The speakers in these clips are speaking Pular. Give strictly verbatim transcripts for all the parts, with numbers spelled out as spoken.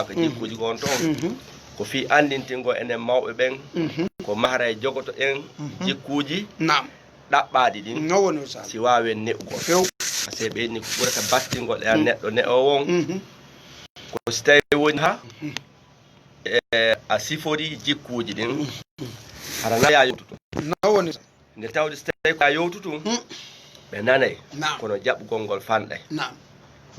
ka jikkuuji goo on ton. Mhm. Ko fii anndintingol enen mawɓe ɓen, mhm, ko mahara e jogoto en, mhm, jikkuuji, naam, ɗaɓɓaaɗi ɗin, no woni, Ustaaz, si waawen ne'ugol. Few. Parce que ɓe inni ko ɓurata battingol e an, mm, neɗɗo ne'oowo on, mhm, ko si tawii woni ha, mhm, e, a siforii jikkuuji ɗin, mhm, hara na yaa yowtutu. No woni, Ustaaz. Nde tawde si tawii ko a yowtu tun, hmm, ɓe nanay, naam, kono jaɓugol ngol fanɗay. Naam.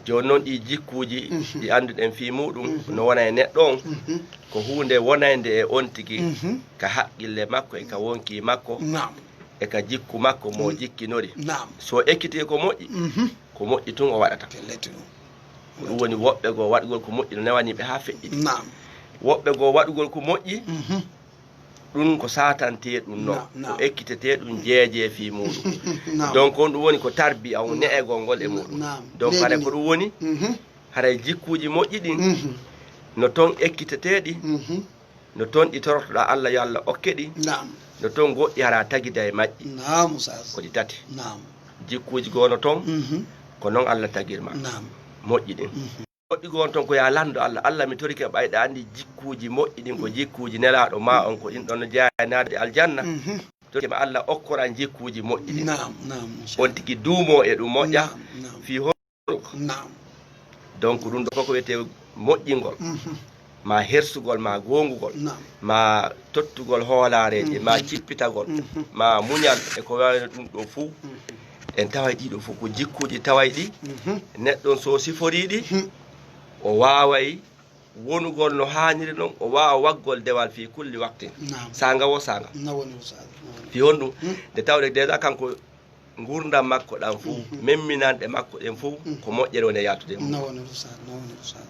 Jooni non ɗii jikkuuji, mhm, ɗi annduɗen fii muuɗum, mhm, no wona e neɗɗo on, mhm, ko huunde wonaynde e on tigi, mhm, ka haqqille makko, e ka wonkii makko, naam, e ka jikku makko mo, mm, jikkinori. Naam. Si o ekkitii ko moƴƴi, mhm, ko moƴƴi tun o waɗata. Pellet ɗum. Ko ɗum woni woɓɓe goo waɗugol ko moƴƴi no newanii ɓe haa feƴƴiti. Naam. Woɓɓe goo waɗugol ko moƴƴi, mhm, ɗun ko saatanteeɗun non, naam, naam, ko ekkitetee ɗun jeejee fii muuɗum. Naam. Donc, on ɗun woni ko tarbiya on, naam, ne'egol ngol e muuɗum. Naam. Donc, haray ko ɗun woni, mhm, haray jikkuuji moƴƴi ɗin, mhm, no ton ekkitetee ɗi, mhm, no ton ɗi torotoɗaa Alla yo Alla okke ɗi, naam, no ton goɗɗi hara a tagidaa e majji. Naam, Ustaaz. Ko ɗi tati. Naam. Jikkuuji goo no ton, mhm, ko non Alla tagir ma. Naam. Moƴƴi ɗin. Mhm. Moƴƴi goo on ton ko yo a lanndo Alla. Alla, mi torike, ɓay ɗa anndi jikkuuji moƴƴi ɗin ko jikkuuji Nelaaɗo maa on, ko ɗin ɗon no jeyaa e naatde aljanna. Mhm. Torike ma Alla okkoran jikkuuji moƴƴi ɗin. Naam, naam, inchallah. On tigi duumoo e ɗum moƴƴa. Naam, naam. Fii hol-, naam. Donc, ɗum ɗo koko wiyetee moƴƴingol. Mhm. Maa hersugol, maa goongugol, naam, maa tottugol hoolaareeje, mhm, maa jippitagol, mhm, maa muñal e ko wayi no ɗum ɗoo fow. Mhm. En taway ɗii ɗoo fow ko jikkuuji taway ɗi, mhm, neɗɗo on so siforii ɗi, mhm, o waaway wonugol no haaniri non, o waawa waggol dewal fii kulli waktin. Naam. Saanga woo saanga. No woni, Ustaaz, no woni. Fii honɗum? Hmm. Nde tawde déjà kanko ngurndan makko ɗan fow, mhm, memminanɗe makko ɗen fow, mhm, ko moƴƴere woni e yaltude e mum. No woni, Ustaaz, no woni, Ustaaz.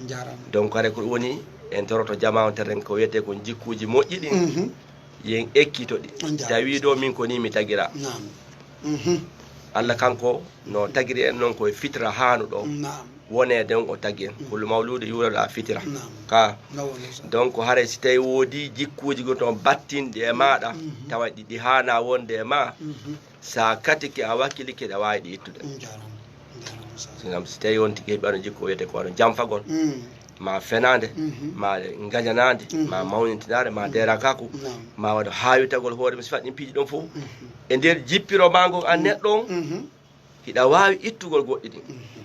Njaaraama. Donc, haray ko ɗum woni, en toroto jamaa on teren ko wiyetee kon jikkuuji moƴƴi ɗin, mhm, yen ekkito ɗi. On njaaraama. Tawi ɗoo min ko nii mi tagiraa. Naam. Mhm. Alla kanko no tagiri en non ko e fitra haanuɗo. Naam. Woneede on o tagi en. Mm. Kullu mawludin yuladu ala fitra. Naam. Ka. No woni, Ustaaz. Donc, haray si tawi woodi jikkuuji gon ton battinɗi e maaɗa, mhm, tawa ɗi, ɗi haanaa wonde e maa, mhm, sa katike a wakkilike, hiɗa waawi ɗi ittude. On njaaraama. On njaaraama, Ustaaz. Ngam si tawi on tigi heɓi ano jikku o wiyetee ko ano janfagol, mm, maa fenaande, mhm, maa ngañanaande, mhm, maa mawnintinaare, maa, mhm, deerakaaku, naam, maa wano haawitagol hoore mum, sifa ɗin piiji ɗon fow. Mhm. E nder jippiro maa ngon an, mhm, neɗɗo on, mhm, hiɗa waawi ittugol goɗɗi ɗin. Mhm.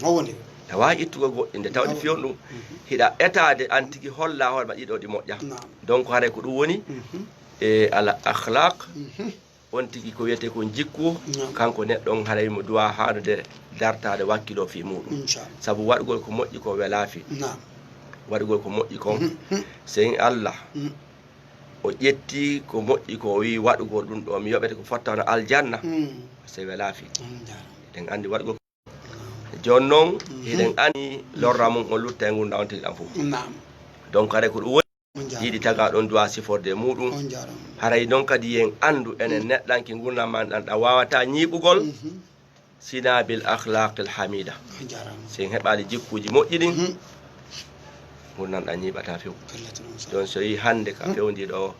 No woni? Hiɗa waawi ittugol goɗɗi nde tawɗi, no woni, fiyon ɗum. Mhm. Hiɗa etaade an tigi holla hoore ma ɗiɗo ɗi moƴƴa. Naam. Donc haray ko ɗum woni, mhm, e al akhlaq. Mhm. On tigi ko wiyetee kon jikku, naam, kanko neɗɗo on haray mo duwaa haanude dartaade wakkiloo fii muuɗum. Inchallah. Sabu waɗugol ko moƴƴi ko welaa fii. Naam. Waɗugol ko moƴƴi kon, mhm, mhm, sey Alla, mhm, o ƴetti ko moƴƴi ko o wi'i waɗugol ɗum ɗoo, mi yoɓete ko fotta hono aljanna, mhm, sey welaa fii. On njaaraama. Eɗen anndi waɗugol. Naam. Jooni non, mhm, eɗen anndi lorra mum on lutta e ngurndan on tigi ɗan fow. Naam. Donc haray ko ɗum woni. On njaaraama. Yiɗi tagaa ɗon duwaa siforde e muuɗum. On njaaraama. Haray non kadi yen anndu enen, mm, neɗɗanke ngurndan men ɗan, ɗan waawataa ñiiɓugol, mhm, sinaa bil akhlaqil hamida. On njaaraama. Si en heɓaali jikkuuji moƴƴi ɗin, mhm, ngurndan ɗan ñiiɓataa few. Pellet ɗum sa. Jooni so yii hannde ka, mm, fewndiiɗo o,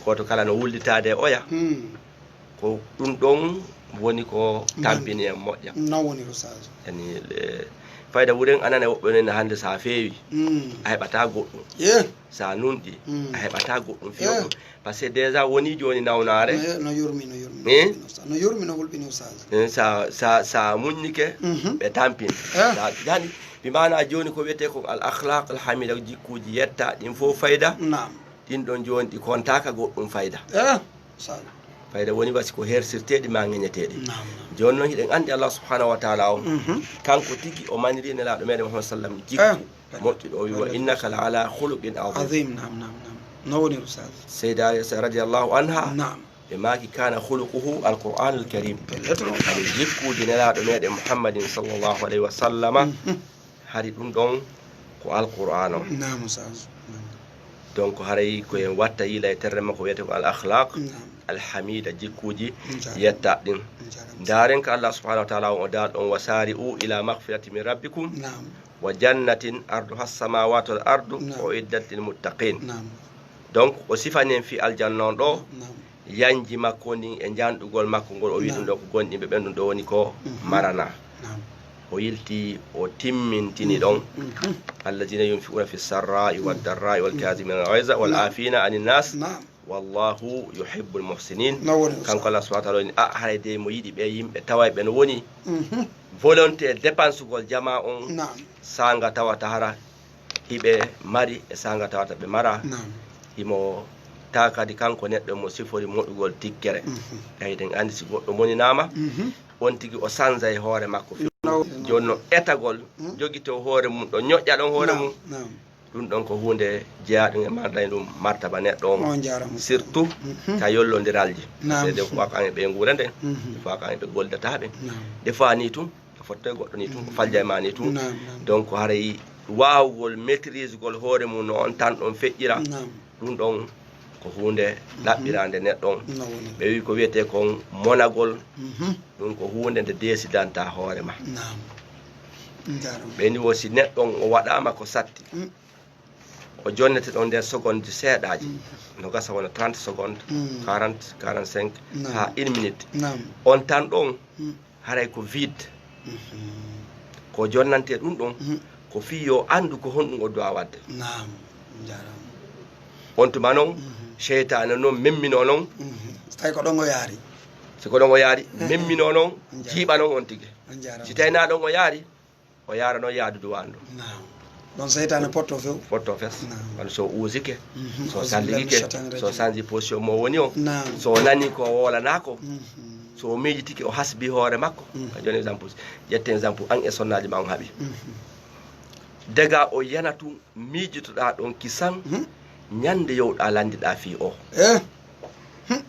gooto kala no wullitaade e oya. Mm. Ko ɗum ɗon woni ko tampini en moƴƴa. Non woni, Ustaaz. Yani, le-, fayda wuren anane woɓɓe nen hannde sa feewi, mm, a heɓataa goɗɗum. Yeah. Sa nunɗi, mm, a heɓataa goɗɗum fiyo ɗum. Yeah. Parce que déjà woni jooni nawnaare. No, no yurmi, no yurmi, eh? No yurmi, no hulɓini, Ustaaz. Eh, sa, sa, sa muññike, mhm, ɓe tampin. Eh. Sa, yani, bi maana jooni ko wiyetee ko al akhlaq al hamida, jikkuuji yetta, ɗin fof fayda. Naam. Ɗin ɗon jooni ɗi kontaaka goɗɗum fayda. Eh, sala. Fayda woni basi ko hersirteeɗi maa ŋeñeteeɗi. Naam, naam. Jooni non hiɗen anndi Allah subhanahu wa taala on, mhm, kanko tigi o maniri Nelaaɗo meɗen Muhammad sallam jikku, eh, moƴƴuɗo, o wi, "Wa innaka la ala khuluqin azim." Azim, naam, naam, naam. No woni, Ustaaz? Seyda Aisha radiyallahu anha, naam, ɓe maaki, "Kana khuluquhu al-Qur'anul Karim." Pellet non. Kadi jikkuuji Nelaaɗo meɗen Muhammadin sallallahu alayhi wa sallama, mhm. Hari ɗum ɗon ko Alqur'aan on. Naam, Ustaaz. Naam. Donc, haray ko en watta yila e terre makko wiyetee ko al akhlaq, naam, al hamida, jikkuuji, inchallah, yetta ɗin. Inchallah. Ndaaren ko Allah subhanahu wa taala on o daal ɗon, "Wa sari'u ila maghfirati min rabbikum, naam, wa jannatin arduha as-samawati wal ardu, naam, uiddat lil muttaqin." Naam. Donc, o sifani en fii aljanna on ɗo, naam, yanji makko ndin e njanɗugol makko ngol, o wi'i ɗum, naam, ɗo ko gonɗinɓe ɓen, ɗum ɗo woni ko, mhm, marana. Naam. O yilti, o timmintini ɗon. Mhm. Alladina yunfiquna fi sarra'i wa darra'i wal kazimina al ghayza wal afina anin nas. Naam. Wallahu yuhibbul muhsinin. No woni, kanko Allah subhanahu wa ta'ala woni, a, haray de mo yiɗi ɓe yimɓe taway ɓe no woni, mhm, volonté dépensugol jama on. Naam. Sanga tawata hara hiɓe mari e sanga tawata ɓe mara. Naam. Himo ta kadi kanko neɗɗo mo sifori moɗugol tikkere. Mhm. Tawi eɗen andi si goɗɗo moninaama, mhm, on tigi o sanza e hoore makko few. Naam. Jooni non etagol, mhm, jogito hoore mum ɗo ñoƴƴa ɗon hoore mum. Naam. Ɗum ɗon ko huunde jeyaaɗum e marday ɗum martaba neɗɗo on. On jaaraama. Surtout, mhm, ka yollondiralji. Naam. Parce que des fois ko an e ɓe nguura nden, mhm, des fois ko an e ɓe goldataaɓe. Naam. Des fois ni tun, ko fottoy goɗɗo ni tun, ko falja e ma ni tun. Naam, naam. Donc haray waawugol maîtrisegol hoore mum no on tan ɗon feƴƴira. Naam. Ɗum ɗon ko huunde, mhm, ɗaɓɓiraande neɗɗo on. No woni. Ɓe wi ko wiyetee kon monagol. Mhm. Ɗum ko huunde nde desidanta hoore ma. Naam. Jaaraama. Ɓe ni wo si neɗɗo on o waɗaama ko satti. Mm. O jonnete ɗon nder seconde seeɗaaji. Mm. No gasa wona trente secondes, mm, quarante, quarante-cinq, naam, haa une minute. Naam. On tan ɗon, mm, haray ko vide. Mhm. Ko jonnante ɗum ɗon, mhm, ko fii yo anndu ko honɗum o duwa waɗde. Naam. Jaaraama. On tuma non, mhm, seytaane non memminoo non. Mhm. So tawi ko ɗon o yaari. Si ko ɗon o yaari, mhm, memminoo non, on jaaraama, jiiɓa non on tigi. On jaaraama. Si tawi naa ɗon o yaari, o yaara non yaadude waandu. Naam. Ɗon seytaane potto few. Potto fes. Naam. Wano so o uusike, mhm, so o salligike, so o sanji position mo woni o, naam, so o nani ko o woolanaa ko, mhm, so o miijitike o hasbi hoore makko. Mhm. Ka jooni exemple, ƴetten exemple, an e sonnaaji ma on haɓi. Mhm. Daga o yana tun, miijotoɗaa ɗon kisan, mhm, ñande yowɗaa lanndiɗaa fii o. Eh. Hmm.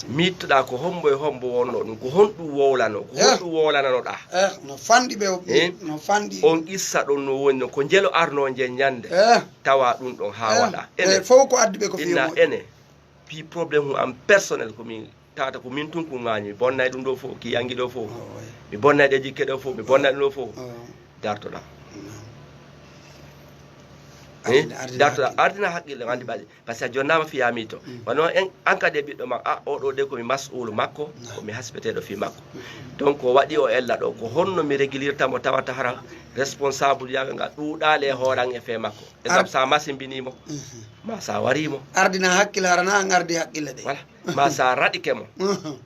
Miittoɗaa ko hombo e hombo wonno ɗum, ko honɗum wowlano, ko, eh, honɗum wowlananoɗaa? Eh, no fanɗi ɓe o-, eh? No fanɗi. On qissa ɗon no woni no ko njelo arno nje ñande, eh, tawa ɗum ɗon haa, eh, waɗa. Eh, ene. Fof ko addi ɓe ko fii inna moƴƴi. Ene. Fii problème hum am personnel ko min tawata ko min tun kun ŋaañi, mi bonnay ɗum ɗo fof, ki yangi ɗo fof. Oh, oui. Mi bonnay ɗe jikke ɗo fof, mi bonnay ɗum ɗo fof. Oh. Dartoɗaa. Non. Eh? Ardina, ardina. Dartoɗaa, haqqille. Ardina haqqille, anndi ɓaɗi. Parce que a jonnaama fiyaa miito. Mm. Wano en, an kadi e ɓiɗɗo ma, a, oɗo de ko mi mas'uulu makko, non, ko mi hasbeteeɗo fii makko. Mm. Donc, ko waɗi o ella ɗo, ko honno mi régulirta mo tawata hara responsable yaaga nga ɗuuɗaali e hooran e fee makko. Exemple, ar- sa masimbinii mo, mhm, ma sa warii mo. Ardina hakkille, hara na an ardi hakkille de. Voilà. Ma sa raɗike mo. Mhm.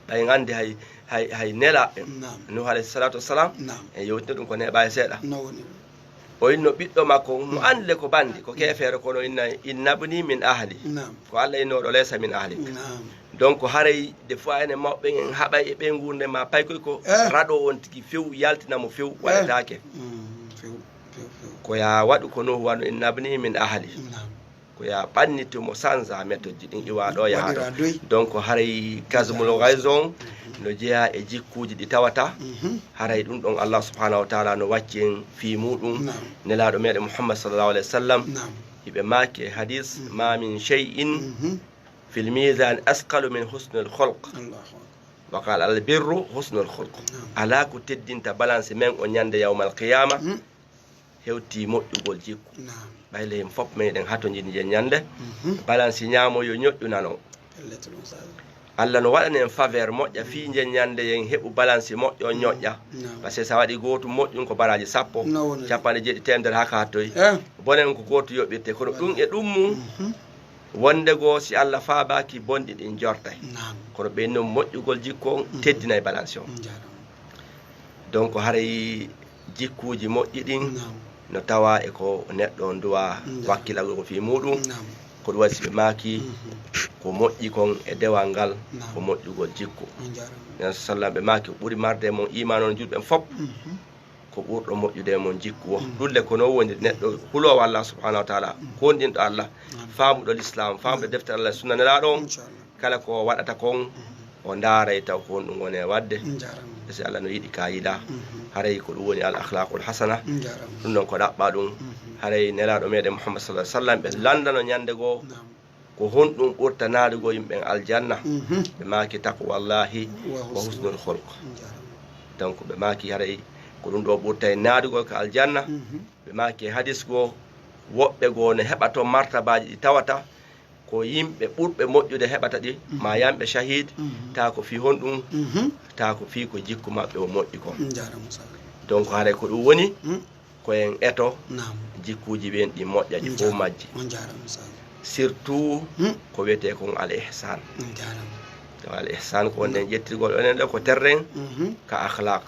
Ɓay en anndi hay, hay, hay nelaaɓe. Naam. Nuh alayhi salatu wassalam, naam, en yewtino ɗum ko neeɓaani seeɗa. No woni. O inno ɓiɗɗo makko, mo, mm, anndi le ko banndi, ko, mm, keefeero, kono inna, inna ibni min ahli. Naam. Ko Allah innooɗo laysa min ahlik. Naam. Donc, haray, des fois, enen mawɓe en haɓay e ɓe nguurndam ma paykoy ko, eh, raɗo on tigi few, yaltina mo few, eh, waɗetaake. Mm, few, few, few. Ko yaa waɗu ko Nuh wano inna ibni min ahli. Naam. Ko yaa ɓanniti mo sanza méthode ji ɗin iwa ɗo yaha ɗo. Waɗira doy. Donc haray Kazmul Ghayz on, mhm, no jeyaa e jikkuuji ɗi tawata. Mhm. Haray ɗum ɗon Allah subhanahu wa ta'ala no wacci en fii muɗum. Naam. Nelaaɗo meɗen Muhammad sallallahu alayhi wa sallam. Naam. Hiɓe maaki e hadis, mhm, ma min shay'in, mhm, fil mizan asqalu min husnil khulq. Allahu akbar. Wa qala al birru husnul khulq. Naam. Alaa ko teddinta balance men o ñande yawmal qiyama. Mm. Hewti moƴƴugol jikku. Naam. Ɓay le en fof meɗen hatonjini je ñande. Mhm. Balansi ñaamo yo ñoƴƴu nano. Pellet, ɗum sa-, Allah no waɗani en faveur moƴƴa fii nje ñande yen heɓu balansi moƴƴo, mm, ñoƴƴa. Naam. Parce que sa waɗi gootum moƴƴum ko baraaji sappo, no woni, capanɗe jeeɗiɗi, teemedere haa ka hattoyi. Eh. Bonen ko gootum yoɓirte, kono ɗum e ɗum mum, mhm, wonde goo si Allah faabaaki bonɗi ɗin jortay. Naam. Kono ɓen non moƴƴugol jikku on, mhm, teddinay balansi on. Njaaraama. Donc haray jikkuuji moƴƴi ɗin, naam, no tawa e ko neɗɗo on duwa, naam, wakkilagol ko fii muɗum. Naam. Ko ɗum waɗi si ɓe maaki, mhm, ko moƴƴi kon e dewal ngal, naam, ko moƴƴugol jikku. On jaaraama. Nen sallam ɓe maaki ko ɓuri marde e mon iman on julɓe ɓen fof, mhm, ko ɓurɗo moƴƴude e mon jikku o. Mhm. Ɗum le ko non woni neɗɗo huloowo Allah subhanahu wa ta'ala, mhm, konɗinɗo Allah, naam, faamuɗo l'islam, faamuɗo, naam, deftere Allah e sunna Nelaaɗo on. Inchallah. Kala ko waɗata kon, mhm, o ndaaray taw ko honɗum woni e waɗde. Njaaraama. E si Allah no yiɗi ka yiɗa. Mhm. Haray ko ɗum woni al akhlaqul hasana. Njaaraama. Ɗum ɗon ko ɗaɓɓa ɗum. Mhm. Haray Nelaaɗo meɗen Muhammad sallallahu alaihi wasallam ɓe, naam, lanndano ñande goo, naam, ko honɗum ɓurta naadugol yimɓe ɓen aljanna. Mhm. Ɓe maaki taqwallahi wa husnul khulq. Njaaraama. Donc ɓe maaki haray ko ɗum ɗo ɓurtay naadugol ka aljanna. Mhm. Ɓe maaki e hadis goo, woɓɓe goo no heɓa ton martabaaji ɗi tawata ko yimɓe ɓurɓe moƴƴude heɓata ɗi, mhm, ma yamɓe shahid, mhm, taa ko fii honɗun, mhm, taa ko fii ko jikku maɓɓe o moƴƴi kon. Njaaraama, Ustaaz. Donc, haray ko ɗun woni, mm, ko en eto, naam, jikkuuji ɓen ɗi moƴƴa, ɗi fow majji. On jaaraama, Ustaaz. Surtout, hmm, ko wiyetee kon al ihsan. On jaaraama. To al ihsan ko wonde ƴettirgol onon ɗo ko terren, mhm, ka akhlaq.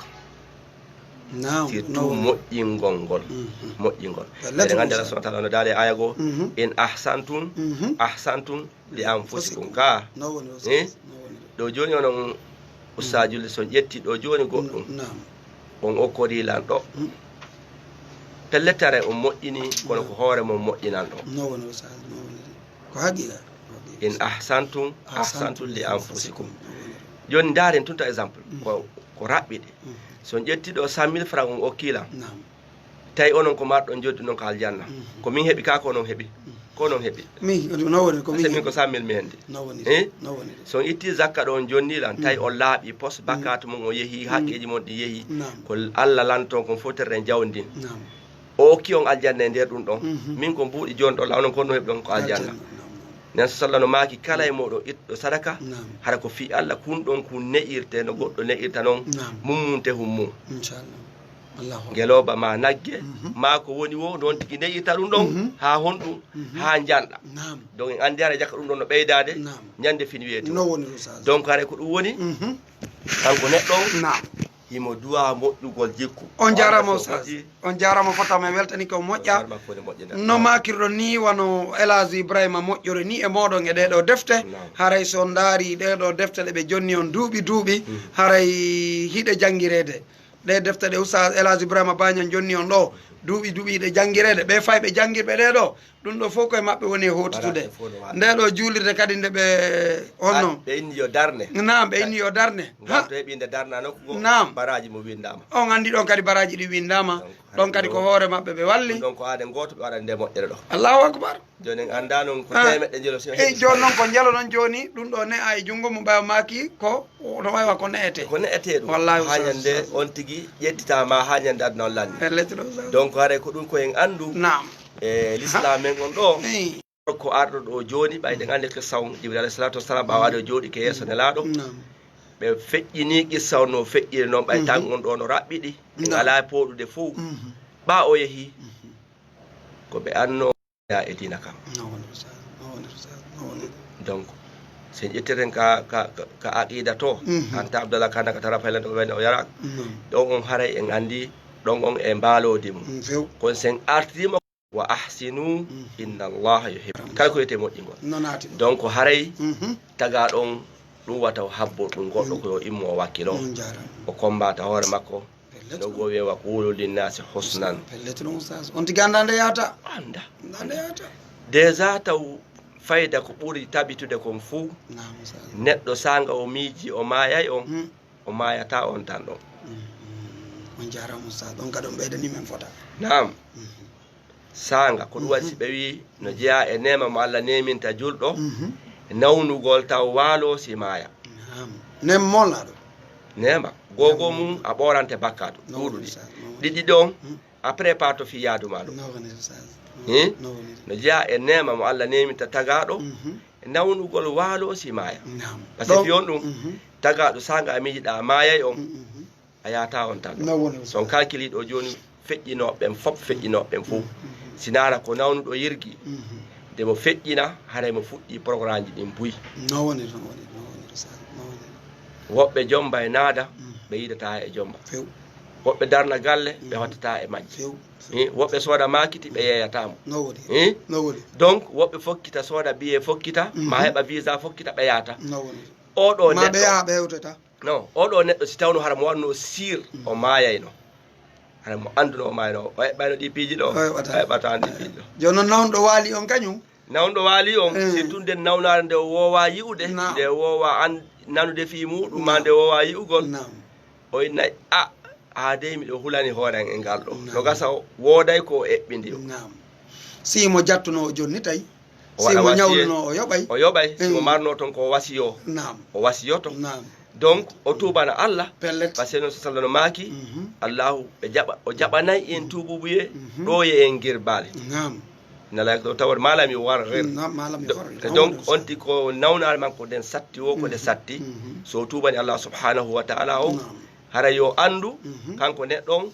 Naam, surtout no woni, moƴƴingol ngol. Mhm. Moƴƴingol. Eɗen anndi Allah subhanahu wa ta'ala no daali e aya goo, mhm, in ahsantum, mhm, ahsantum li anfusikum. Ka, no woni, eh? No woni. Ɗo jooni onon, mm, ustaas julde, so on ƴetti ɗo jooni goɗɗum, naam, on okkorii lan ɗo. Mm. Pellet haray on moƴƴini, kono ko hoore mon moƴƴinan ɗo. No woni, ustaas, no woni. Ko haqiqa, ko haqiqa. In ahsantum, ahsantum li anfusikum. No woni. Jooni ndaaren tun ta exemple, mm, ko, ko raɓɓiɗi. Mm. So on ƴetti ɗo cent mille francs on okkii lan. Naam. Tawi onon ko marɗon joddi non ka aljanna. Mhm. Ko min heɓi ka, ko onon heɓi? Mhm. Ko onon heɓi. Min, no woni ko min heɓi. Min ko cent mille mi hendi. No woni. Eh? No woni. So on itti zakka ɗo on jonni lan, tawi, mhm, on laaɓi pos, mhm, bakkaatu mon o yehi, mhm, haqqeeji mon ɗi yehi. Naam. Ko Allah lanton kon fow terren jawdi ndin. Naam. O okki on aljanna e nder ɗum ɗon. Mhm. Min ko mbuuɗi jooni ɗon lan, onon ko no heɓi ɗon ko aljanna. Aljanna, naam, naam. Nen so sallah no maaki kala e mooɗon ittuɗo sadaka, naam, hara ko fii Allah kun ɗon kun ne'irte no goɗɗo ne'irta non, naam, mummunte hummun. Inchallah. Allahu akbar. Ngelooba maa nagge, mhm, maa ko woni woo, noon tigi ne'irta ɗum ɗon, mhm, haa honɗum, mhm, haa njanɗa. Naam. Donc en anndi hara jaka ɗum ɗon no ɓeydaade, naam, ñande fin weeti. No woni, Ustaaz. Donc haray ko ɗum woni, mhm, kanko neɗɗo on, naam, himo duwaa moƴƴugol jikku. On jaaraama, Ustaaz. On jaaraama fota, mi weltani ko moƴƴa. Hoore makko woni moƴƴinda. No maakirɗon ni, wano El Hadj Ibrahima moƴƴori ni e mooɗon e ɗee ɗoo defte. Naam. Haray so on ndaari ɗee ɗoo defte ɗe ɓe jonni on duuɓi duuɓi, mhm, haray hiɗe janngireede. Ɗee defte ɗe Ustaaz El Hadj Ibrahima Bañan jonni on ɗoo, duuɓi duuɓi hiɗe janngireede. Ɓe fay ɓe janngirɓe ɗee ɗoo, ɗum ɗoo fow koye maɓɓe woni e hootitude. Baraji fow no waɗa. Ndee ɗoo juulirde kadi nde ɓe honno? Ɓe inni yo darne. Naam, ɓe inni yo darne. Ngam to heɓi nde darna nokku goo, naam, baraji mo winndaama. On anndi ɗon kadi baraji ɗi winndaama. Donc, ɗon kadi ko hoore maɓɓe ɓe walli. Ɗum ɗon ko aaden gooto ɓe waɗani nde moƴƴere ɗoo. Allahu akbar. Jooni en anndaa non ko, ah, teemeɗɗe njelo si o, eh, heɓi. Jooni non ko njelo non jooni, ɗum ɗoo ne'aa e junngo mum, ɓay o maaki ko, no wayi wa ko ne'etee. Ko ne'etee ɗum. Wallahi, haa ñande on tigi ƴettitaama, haa ñande aduna on lanni. Pellet ɗum, Ustaaz. Donc, haray ko ɗum ko en anndu. Naam. E l'islam men on ɗoo. Eh. Ko arɗo ɗoo jooni, ɓay ɗen anndi qissa on, Jibril alayhi salatu wassalam, ɓaawaade o jooɗike yeeso Nelaaɗo. Naam. Ɓe feƴƴini qissa on no feƴƴiri non, ɓay, mhm, tan on ɗoo no raɓɓiɗi. Naam. Alaa pooɗude fow. Mhm. Ɓaa o yehi. Mhm. Ko ɓe annoo e diina kan. No woni, Ustaaz, no woni, Ustaaz, no woni. Donc, so en ƴettiren ka, ka, ka, ka aqida to, mhm, an ta Abdallah Kanda ka tara faylan ɗo wayno o yara. Mm. Ɗon on haray en anndi, ɗon on e mbaaloodi mum. Mm, few. Kono so en artiima, wa ahsinu, mm, inna Allaha yuhibbu. Kala ko wiyetee moƴƴingol. No naati ɗum. Donc, haray, mhm, tagaa ɗon ɗum wata o habbo ɗum goɗɗo, mm, ko yo immo o wakkilo. Mm, jaaraama. O kommba ta hoore makko. Pellet. No goo wi'e, "Wa qulu linnaasi husnan." Pellet ɗum, Ustaaz. On tigi anndaa nde yahata. Anndaa. Anndaa nde yahata. Déjà taw fayda ko ɓuri tabitude kon fuu. Naam, Ustaaz. Neɗɗo saanga o miiji o maayay on, hmm, o maayataa on tan ɗon. Hmm, hmm. On jaaraama, Ustaaz. Ɗon kadi on ɓeydanii men fota. Naam. Hmm. Saanga, ko ɗum waɗi si ɓe wi'i no jeyaa e neema mo Allah neeminta julɗo, nawnugol taw waaloo si maaya. Naam. Neema mo Laaɗo. Neema, googoo mum a ɓoorante bakkaatu, ɗuuɗuɗi. Ɗiɗi ɗon, a prépare to fii yaadu maa ɗo. Hin? No jeyaa e neema mo Allah neeminta tagaaɗo, nawnugol waaloo si maaya. Naam. Parce que fii on ɗum, tagaaɗo saanga a miijiɗaa maayay on, a yahataa on tan. No woni, so on kalkilii ɗo jooni, feƴƴinooɓe ɓen fof, feƴƴinooɓe ɓen fof. Mhm. Si naara ko nawnuɗo yirgi, mhm, nde mo feƴƴina, haray mo fuɗɗii programmeji ɗin buy. No woni, no woni, no woni, Ustaaz, no woni. Woɓɓe jomba e naada, mhm, ɓe yidataa e jomba. Few. Woɓɓe darna galle, ɓe, mhm, hottataa e majje. Few, few. Eh, woɓɓe sooda maakiti, ɓe yeeyataa mo. No woni, eh? No woni. Donc, woɓɓe fokkita sooda billet fokkita, ma, mhm, heɓa visa fokkita, ɓe yahataa. No woni. Oo ɗoo neɗɗo, ma ɓe yaha, ɓe hewtata. Non, oo ɗoo neɗɗo, si tawno hara mo waɗno siir, mm, o maayayno. Hara mo annduno o maayno, o eɓɓayno ɗii piiji ɗoo? O eɓataa. O eɓataa ɗii piiji ɗoo. Jooni non, nawnuɗo waali on kañum? Nawnuɗo waali on, eh, surtout nden nawnaare nde o woowaa yi'ude, naam, nde o woowaa an-, nanude fii muuɗum, maa, naam, nde o woowaa yi'ugol. Naam. O innay, "A, haa dey miɗo hulani hoore an e ngal ɗoo." Naam. No gasa o wooday ko o eɓɓindi o. Naam. Si mo jattuno o jonni tawi. O waɗa wasiyee. Si mo ñawluno, o yoɓay. O yoɓay. Si mo, mm, marno ton ko o wasiyoo. Naam. O wasiyoto. Naam. Donc, o tuubana Allah. Pellet. Parce que non, sallallahu no maaki, mhm, Allahu ɓe jaɓa, o jaɓanay en, mhm, tuubuubuyee, mhm, ɗoo ye en girbaali. Naam. Nala ko tawat malam yo war rer. Na malam yo war. Donc on ti ko nawnaare makko nden satti wo ko nde satti. So tuubani Allah subhanahu wa ta'ala o, hara yo anndu kanko neɗɗo on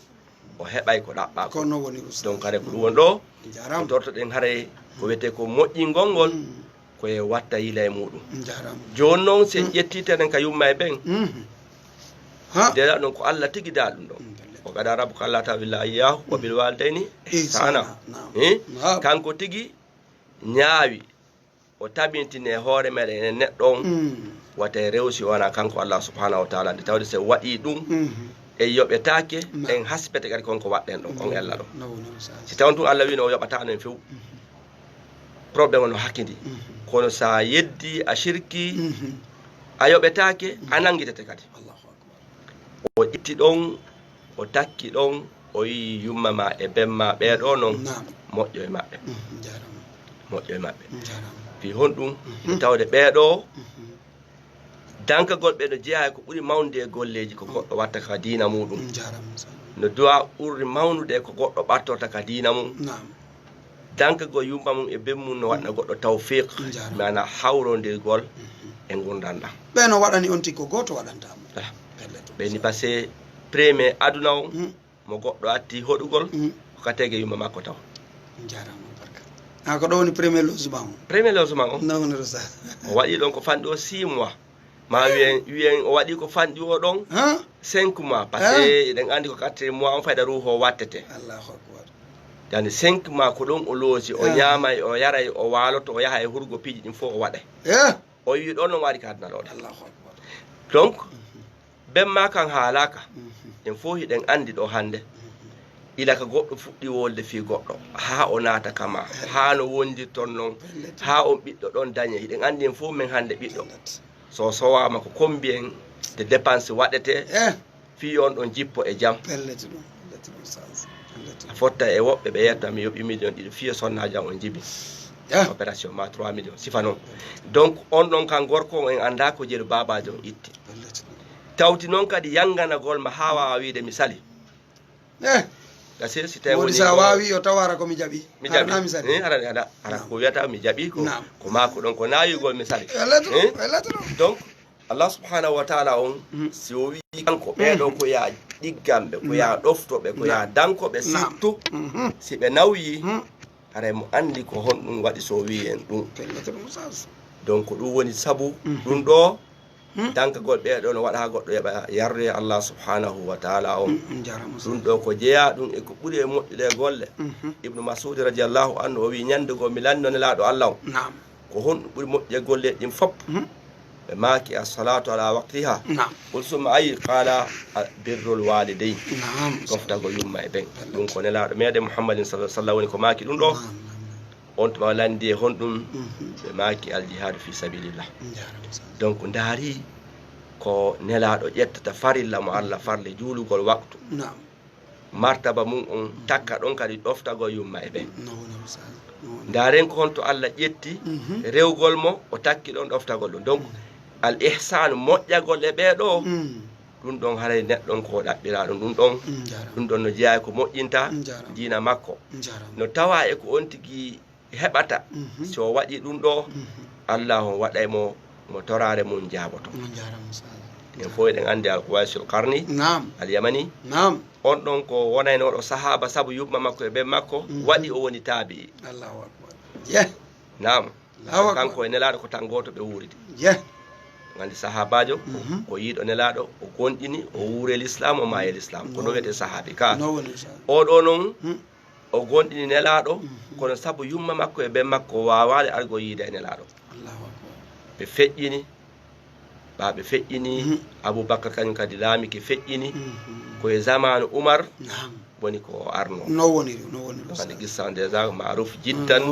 o heɓay ko ɗaɓɓaa ko. Donc hare ko ɗum won ɗo. Ko tortoɗen hare ko wiyetee ko moƴƴingol ngol. Ko e watta yila e muɗum. Jooni non si en ƴetti tenen ka yumma e ɓen. Dela ɗon ko Allah tigi da ɗum ɗon. O qada rabbuka alla ta'budu illa iyyahu wa bil walidayni ihsana. Kanko tigi ñaawi o tabintini e hoore meɗen enen neɗɗo on. Wata e rewsi wona kanko Allah subhanahu wa ta'ala nde tawde si en waɗi ɗum en yoɓetaake. En haspete kadi konko waɗɗen ɗon on ella ɗon. Si tawon tun Allah wino o yoɓatano en few, problème on no hakkidi. Kono sa yeddi a shirki a yoɓetaake, a nangitete kadi. O itti ɗon o takki ɗon o yi yumma ma e ben ma ɓee ɗo non. Moƴƴo e maɓɓe. Moƴƴo e maɓɓe. Fii honɗum? Ɓe tawde ɓee ɗo dankagol ɓe no jeyaa e ko ɓuri mawnude e golleeji ko goɗɗo watta ka diina muɗum. No duwa ɓurri mawnude e ko goɗɗo ɓattorta ka diina mum. Dankagol yumma mum e ben mum no waɗna goɗɗo tawfiq. Maana hawrondirgol e ngurndan ɗan. Ɓe no waɗani on tigi ko gooto waɗanta mo. Ɓe ni passé premier aduna on mo goɗɗo atti hoɗugol ko ka tege yumma makko taw. Jarama barka. A ko ɗo woni premier logement on? Premier logement on non woni rosa. O waɗi ɗon ko fanɗi o six mois. Ma wiyen wiyen o waɗi ko fanɗi o ɗon cinq mois parce que eɗen andi ko quatrième mois on fayda ruuhu o wattete. Allahu akbar. Yani cinq mois ko ɗon o loosi o ñaamay o yaray o waaloto o yaha e hurgo piiji ɗin fof o waɗay. O wi ɗon no waɗi ka aduna ɗo. Allahu akbar. Donc ben ma kan haalaka. En fof hiɗen andi ɗo hande ila ka goɗɗo fuɗɗi wolde fii goɗɗo haa o naata kama haa no wondirton non haa on ɓiɗɗo ɗon dañe hiɗen andi en fof men hande ɓiɗɗo so sowama ko kombi en de dépense waɗete fii on ɗon jippo e jam. A fotta e woɓɓe ɓe yetta mi yoɓi million ɗiɗo fii e sonnajam on jibi opération ma trois million sifa non. Donc on ɗon kan gorko on en anda ko jeru babajo on itti. Tawti non kadi yanganagol ma haa wawa wiide mi sali. Eh. Gasir si tawi woni woni sa ko wawi yo taw hara ko mi jaɓi. Mi Hara jaɓi na mi sali. Eh, hara hara hara ko wiyata mi jaɓi ko Naam. Ko maako ɗon ko naayugol mi sali. Yo lettu ɗum, Eh? Yo lettu ɗum. Donc Allah subhanahu wa ta'ala on si o wi kanko ɓeɗo ko ya ɗiggamɓe ko ya ɗoftoɓe ko ya dankoɓe Naam. Surtout Mhm. Si ɓe nawyi Mhm. Haray mo anndi ko honɗum waɗi so o wi'i en ɗum. Pellet ɗum sas. Donc ɗum woni sabu ɗum ɗo dankagol ɓee ɗoo no waɗa haa goɗɗo yoɓa yardoya Allah subhanahu wa ta'ala on. Ɗum ɗo ko jeyaa ɗum e ko ɓuri e moƴƴude e golle. Ibnu Mas'ud radiyallahu anhu o wi'i, ñande goo mi lanndino Nelaaɗo Allah on. Naam. Ko honɗum ɓuri moƴƴude e golleeji ɗin fof? Ɓe maaki, as-salaatu ala waqtiha. Naam. Qul summa ay? Qala, birrul walidayn. Naam. Toftagol yumma e ben. Ɗum ko Nelaaɗo meɗen Muhammadin sallallahu alaihi wasallam woni ko maaki ɗum ɗo. Naam, naam, naam. On tuma lanndi e honɗum? Ɓe maaki, al jihadu fi sabilillah. Donc ndaari ko Nelaaɗo ƴettata farilla mo Allah farli juulugol waqtu. Naam. Martaba mum on takka ɗon kadi ɗoftagol yumma e ɓen. No woni misal, no woni. Ndaaren ko honto Allah ƴetti rewgol mo, o takki ɗon ɗoftagol ɗum. Donc al ihsan moƴƴagol e ɓee ɗoo, ɗum ɗon haray neɗɗo on ko ɗaɓɓiraaɗo ɗum ɗon. Ɗum ɗon no jeyaa e ko moƴƴinta diina makko. No tawaa e ko on tigi heɓata si o waɗii ɗum ɗoo, Allah on waɗay mo mo toraare mum jaaboto. En fof eɗen anndi Al Uwaisul Qarni, Al Yamani. On ɗon ko wonaynooɗo sahaaba sabu yumma makko e ben makko waɗi o woni taabi'i. Allahu akbar. Yeh. Naam. Allahu akbar. Kanko e Nelaaɗo ko tan gooto ɓe wuuridi. Yeh. Anndi sahaabaajo ko yiiɗo Nelaaɗo, o gomɗini, o wuuri e Lislaam, o maayi e Lislaam. Ko ɗum wiyetee sahaabi ka. No woni sa- Oo ɗoo non o gomɗini Nelaaɗo, kono sabu yumma makko e ben makko o waawaali argol yiide e Nelaaɗo. Ɓe feƴƴini, ɓaa ɓe feƴƴini, Abubakar kañum kadi laamike feƴƴini, ko e zamaanu Umar woni ko o arnoo. No woniri, no woniri. Woni qissa on déjà maaruf jiddan.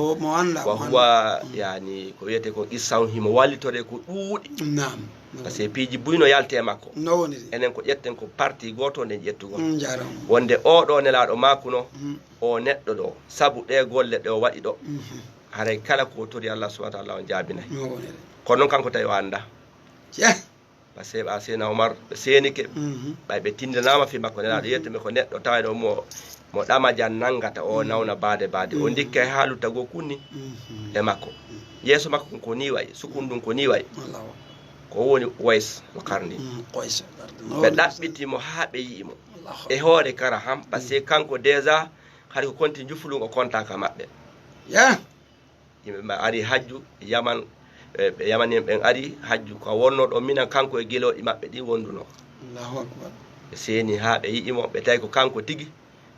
Wa huwa, yani, ko wiyetee ko qissa on himo wallitoree ko ɗuuɗi. Naam. Parce que piiji buy no yalti e makko. No woniri. Enen ko ƴetten ko parti gooto nden ƴettugol. Wonde oo ɗoo Nelaaɗo maakuno, oo neɗɗo ɗoo, sabu ɗee golle ɗe o waɗi ɗoo, haray kala ko o tori Allah subhanahu wa ta'ala on jaabinay. Kono non kanko tawi o anndaa. Parce que ɓaa Seydina Omar ɓe seenike, ɓay ɓe tinndanaama fii makko, Nelaaɗo yettumi ko neɗɗo tawayno mo mo ɗamajan nangata o nawna baade baade, o ndikka e haalu tago kunni e makko. Yeeso makko kon ko nii wa'i, sukun ɗun ko nii wa'i. Ko woni Uwais al Qarni. Ɓe ɗaɓɓiti mo haa ɓe yi'i mo. E hoore kara han, parce que kanko déjà, hari ko konti njufulun o konta ka maɓɓe. Yimɓe ɓe ari hajju Yaman, e, ɓe Yamani'en ɓen ari hajju, ko wonno ɗon Mina, kanko e gelooɗi maɓɓe ɗin wondunoo. Allahu Akbar. Ɓe seeni haa ɓe yi'i mo, ɓe tawi ko kanko tigi.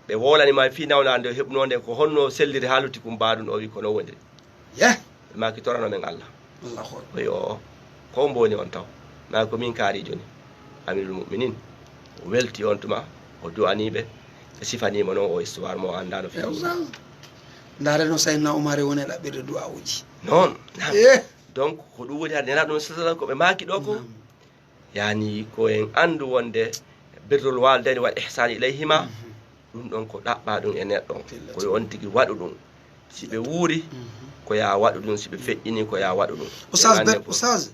Ɓe wowlani mo e fii nawnaande o heɓunoo nden, ko honno selliri haaluti kun baadun, o wi'i ko non woniri. Yeh! Ɓe maaki torano men Allah. Allahu Akbar. O wi'i, "O'o, ko on mboni on taw?" Maaki, "Ko min kaari jooni." Amirul Mu'minin, o welti on tuma, o du'anii ɓe, ɓe sifanii mo non o histoire mo o anndaa no feewi. Ndaare no Sayyidina Umar e woni e ɗaɓɓirde du'aawuji. Non, naam. Eh. Donc, ko ɗum woni hade Nelaaɗo men sallallahu alaihi wasallam ko ɓe maaki ɗoo ko, naam, yani ko en anndu wonde birrul waalidayni wal ihsaani ilayhima, mhm, ɗum ɗon ko ɗaɓɓaa ɗum e neɗɗo on. Ko yo on tigi waɗu ɗum. Si ɓe wuuri, mhm, ko yaa waɗu ɗum. Si ɓe feƴƴinii, ko yaa waɗu ɗum. Oustaz, en annde ber-, ko Oustaz,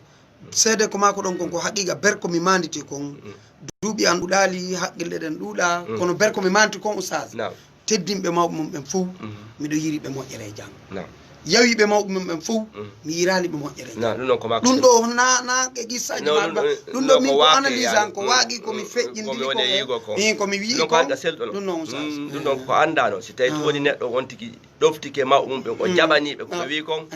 seede ko maa ko ɗon kon ko haqiiqa, ber ko mi maanditi kon. Mm. Duuɓi an ɗuuɗaali, haqqille ɗen ɗuuɗaa, mm, kono ber ko mi maanditi kon, Oustaz. Naam. Teddinɓe mawɓe mum ɓen fow, mhm, miɗo yiɗi ɓe moƴƴere e jam. Naam. Yawiiɓe mawɓe mum ɓen fow, mhm, mi yiɗaali ɓe moƴƴere e jam. Naam, ɗum ɗon ko maa ko ɗum ɗoo na, na e qissaaji maɓɓe. Ɗum ɗon ɗum ko mi ko waaqiya, analyse an, ko mm, waaqiya ko mi mm, feƴƴindini ko mi woni e yigo kon. Ɗum ɗon ko Oustaz. Mm, ɗum ɗon ko anndaano. Si tawii tun woni neɗɗo on tigi ɗoftike mawɓe mum ɓen, o jaɓanii ɓe ko ɓe wi'i kon.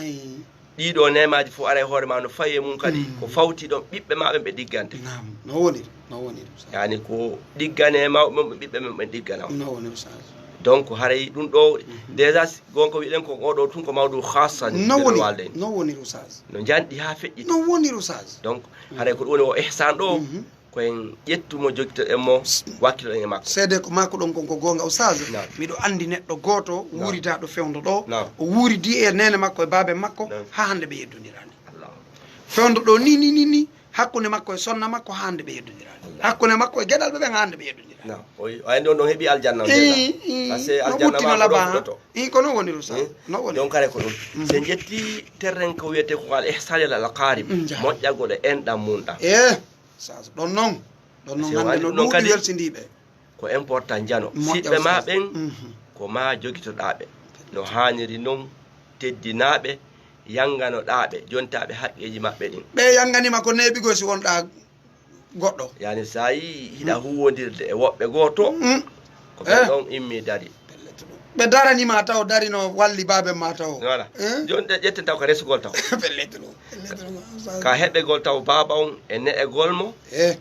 Ɗii ɗoo neemaaji fof ara e hoore maa no fawi e mum kadi, mm, ko fawtii ɗon ɓiɓɓe maa ɓen ɓe ɗiggante. Naam, no woniri, no woniri, Oustaz. Yani ko ɗiggane mawɓe mum ɓe ɓiɓɓe mum ɓen ɗiggana. No woniri, Oustaz. Donc haray ɗum ɗoo, mhm, déjà si gonka wiɗen ko oo ɗoo tun ko mawdu khassa ni, no woniri, no woniri, Oustaz. No njanɗi haa feƴƴiti. No woniri, Oustaz. Donc haray ko ɗum woni o ihsan ɗoo. Mhm. Ko en ƴettu mo, jogitoɗen mo, wakkiloɗen e makko. Seede ko maa ko ɗon kon ko goonga, Oustaz. Naam. Miɗo anndi neɗɗo gooto, naam, wuuridaaɗo fewndo ɗoo. Naam. O wuuridii e neene makko e baaben makko, naam, haa hannde ɓe yeddondiraani. Allahu. Fewndo ɗoo ni, ni, ni, ni, hakkunde makko e sonna makko, haa hannde ɓe yeddondiraani. Allahu. Hakkunde makko e geɗalɓe ɓen, haa hannde ɓe yeddondiraani. Naam. O, o anndi on ɗon heɓi aljanna on déjà. Ii, ii, parce que no aljanna ɓuttino maa ko labaa, ɗon haa? Fuɗɗoto. Ii, ko non woni, Oustaz. Ii? No woni. Donc, kare ko ɗum. Mhm. Si en ƴetti terren ko wiyetee ko al ihsan ila al aqarib, mm, moƴƴagol e enɗan mun ɗan. Eh. Oustaz, ɗon non, ɗon non hannde no ɗuuɗi welsindiiɓe. Ko important jano. Moƴƴa siɓɓe maa ɓen, mhm, ko maa jogitoɗaa ɓe. No haaniri non, teddinaa ɓe, yannganoɗaa ɓe, jontaaɓe haqqeeji maɓɓe ɗin. Ɓe yannganiima ko neeɓigo si wonɗaa goɗɗo. Yani, so a yii hiɗa huwwondirde e woɓɓe goo to, mm, ko ɓe ɗon immi dari. Ɓe daranii ma taw, darino walli baaben ma taw. Voilà. Eh? Jooni ɗe ƴetten taw ka resugol taw. Pellet ɗum, pellet ɗum, Oustaz. Ka heɓegol taw baaba on e ne'egol mo, eh,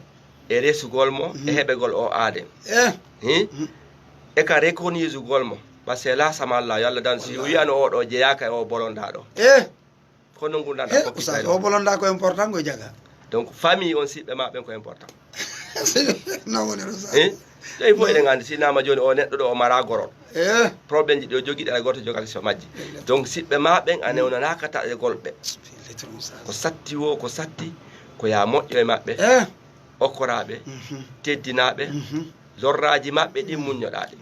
e resugol mo, e, mhm, heɓegol o aaden. Eh. Hi? Mhm. E ka reconnaissugol mo. Parce que la sama Allah, yo Allah dan si wiyano o ɗo jeyaaka e o bolondaa ɗo. Eh. Kono ngurndan ɗan fokkitay ɗon. He, Oustaz, o bolondaa ko important ko jaga. Donc, famille on, siɓɓe maa ɓen ko important. Non woni Oustaz. Eh? Ɗo il faut eɗen anndi, si naama jooni o neɗɗo ɗo o maraa gorol. Eh. Problème ji ɗi o jogii ɗi, hay gooto jogaaki so majji. Donc, siɓɓe maa ɓen a newnanaaka taƴegol ɓe. Ko satti wo, ko satti, ko yaa moƴƴo e maɓɓe. Eh. Okkoraa ɓe, mhm, teddinaa ɓe, mhm, lorraaji maɓɓe ɗin muññoɗaa ɗi.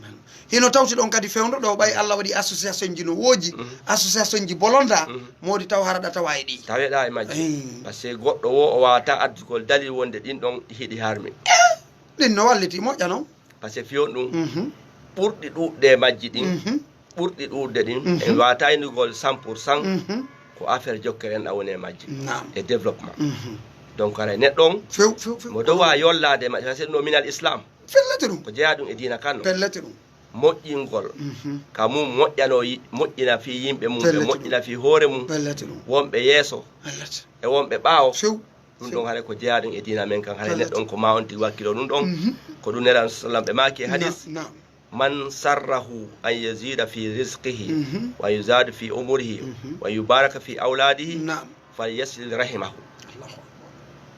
Hino tawti ɗon kadi fewndo ɗo, ɓay Allah waɗi association ji no wooji, mhm, association ji bolonda, mhm, moodi taw hara ɗa tawa e ɗi. Taweɗaa e majji. Eyi. Parce que goɗɗo wo o waawataa addugol dalil wonde ɗin ɗon hiɗi harmi. Eh, ɗin no walliti, moƴƴa non. Parce que fiyon ɗum, mhm, ɓurɗi ɗuuɗde e majji ɗin, mhm, ɓurɗi ɗuuɗde ɗin, mhm, en waawataa innugol cent pour cent, mhm, ko affaire jokkere enɗan woni e majji, naam, e développement. Mhm. Donc, haray neɗɗo on, few, few, few, mo dowa yollaade e majji, parce que ɗum o minal Islam. Fellete ɗum. Ko jeyaa ɗum e diina kan non. Fellete ɗum. Moƴƴingol, mhm, ka mum moƴƴano yi-, moƴƴina fii yimɓe mum, ɓe moƴƴina fii hoore mum, fellete ɗum, wonɓe yeeso, fellete, e wonɓe ɓaawo. Few. Ɗum ɗon haray ko jeyaa ɗum e diina men kan, haray neɗɗo on ko maa on tigi wakkilo ɗum ɗon. Mhm. Ko ɗum Nelaaɗo sallam ɓe maaki e hadis, naam, naam. "Man sarrahu an yazida fi rizqihi, mhm, wa yuzada fi umurihi, mhm, wa yubaraka fi awladihi, naam, falyasil rahimahu." Allahu Akbar.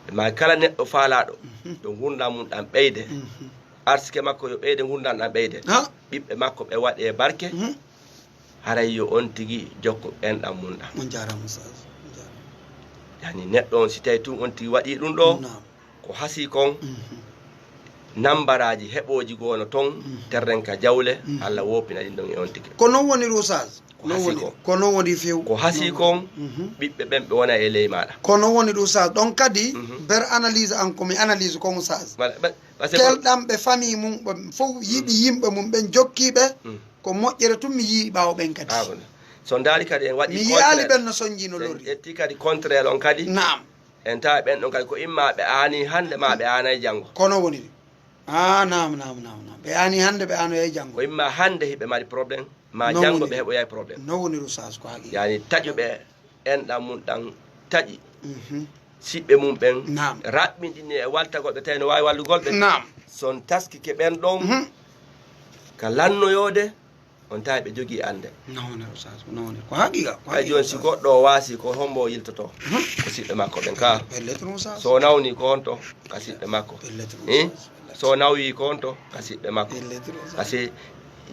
Ɓe maaki kala neɗɗo faalaaɗo, mhm, yo ngurndan mum ɗan ɓeyde, mhm, arsike makko yo ɓeyde, ngurndan ɗan ɓeyde, ha, ɓiɓɓe makko ɓe waɗe barke, mhm. Haray yo on tigi jokku enɗan mun ɗan. On jaaraama, Oustaz. On jaaraama. Yani, neɗɗo on, si tawi tun on tigi waɗii ɗun ɗoo, naam, ko hasii kon, mhm, nambaraaji heɓooji goo no ton, mhm, terren ka jawle, mhm, Allah woopina ɗin ɗon e on tigi. Ko non woniri, Oustaz. Ko non hasii woni kon. Ko non woni few. Ko hasii kon, ɓiɓɓe ɓen ɓe wona e ley maaɗa. Ko non woni ɗum, Oustaz. Ɗon kadi, ber analyse an ko mi analyse kon, Oustaz. Wala, ba-, ba-, c'est que kelɗan ɓe famille mum ɓen fow, yiɗi yimɓe mum ɓen, jokki ɓe, ko moƴƴere tun mi yi'i ɓaawo ɓen kadi. Ah, bon. So ndaari kadi en waɗi mi yi'aali contraire. Ɓen no sonji no lorri. En ƴetti kadi contraire on kadi. Naam. En tawa ɓen ɗon kadi ko imma ɓe aani hannde ma ɓe aanay janngo. Ko non woniri. Ah, naam, naam, naam, naam. Ɓe aani hannde, ɓe aanoyay janngo. Ko imma hannde hiɓe mari problème, ma janngo ɓe heɓoyay problème. Non woniri, Oustaz, ko haqiiqa. Yani taƴuɓe enɗan mun ɗan taƴi. Mhm. Siɓɓe mun ɓen raɓɓinɗini e waltagol ɓe tawi no waawi wallugol ɓe. Naam. So on taskike ɓen ɗon ka lannoyoode, on tawi ɓe jogii annde. Non woniri, Oustaz, non woniri. Ko haqiiqa, ko haqiiqa. Hay jooni si goɗɗo o waasi, ko hombo o yiltotoo? Ko siɓɓe makko ɓen ka. Pellet, Oustaz. So o nawni ko honto? Ka siɓɓe makko. Pellet, Oustaz. Eh? So o nawyii ko honto? Ka siɓɓe makko. Pellet, Oustaz. Parce que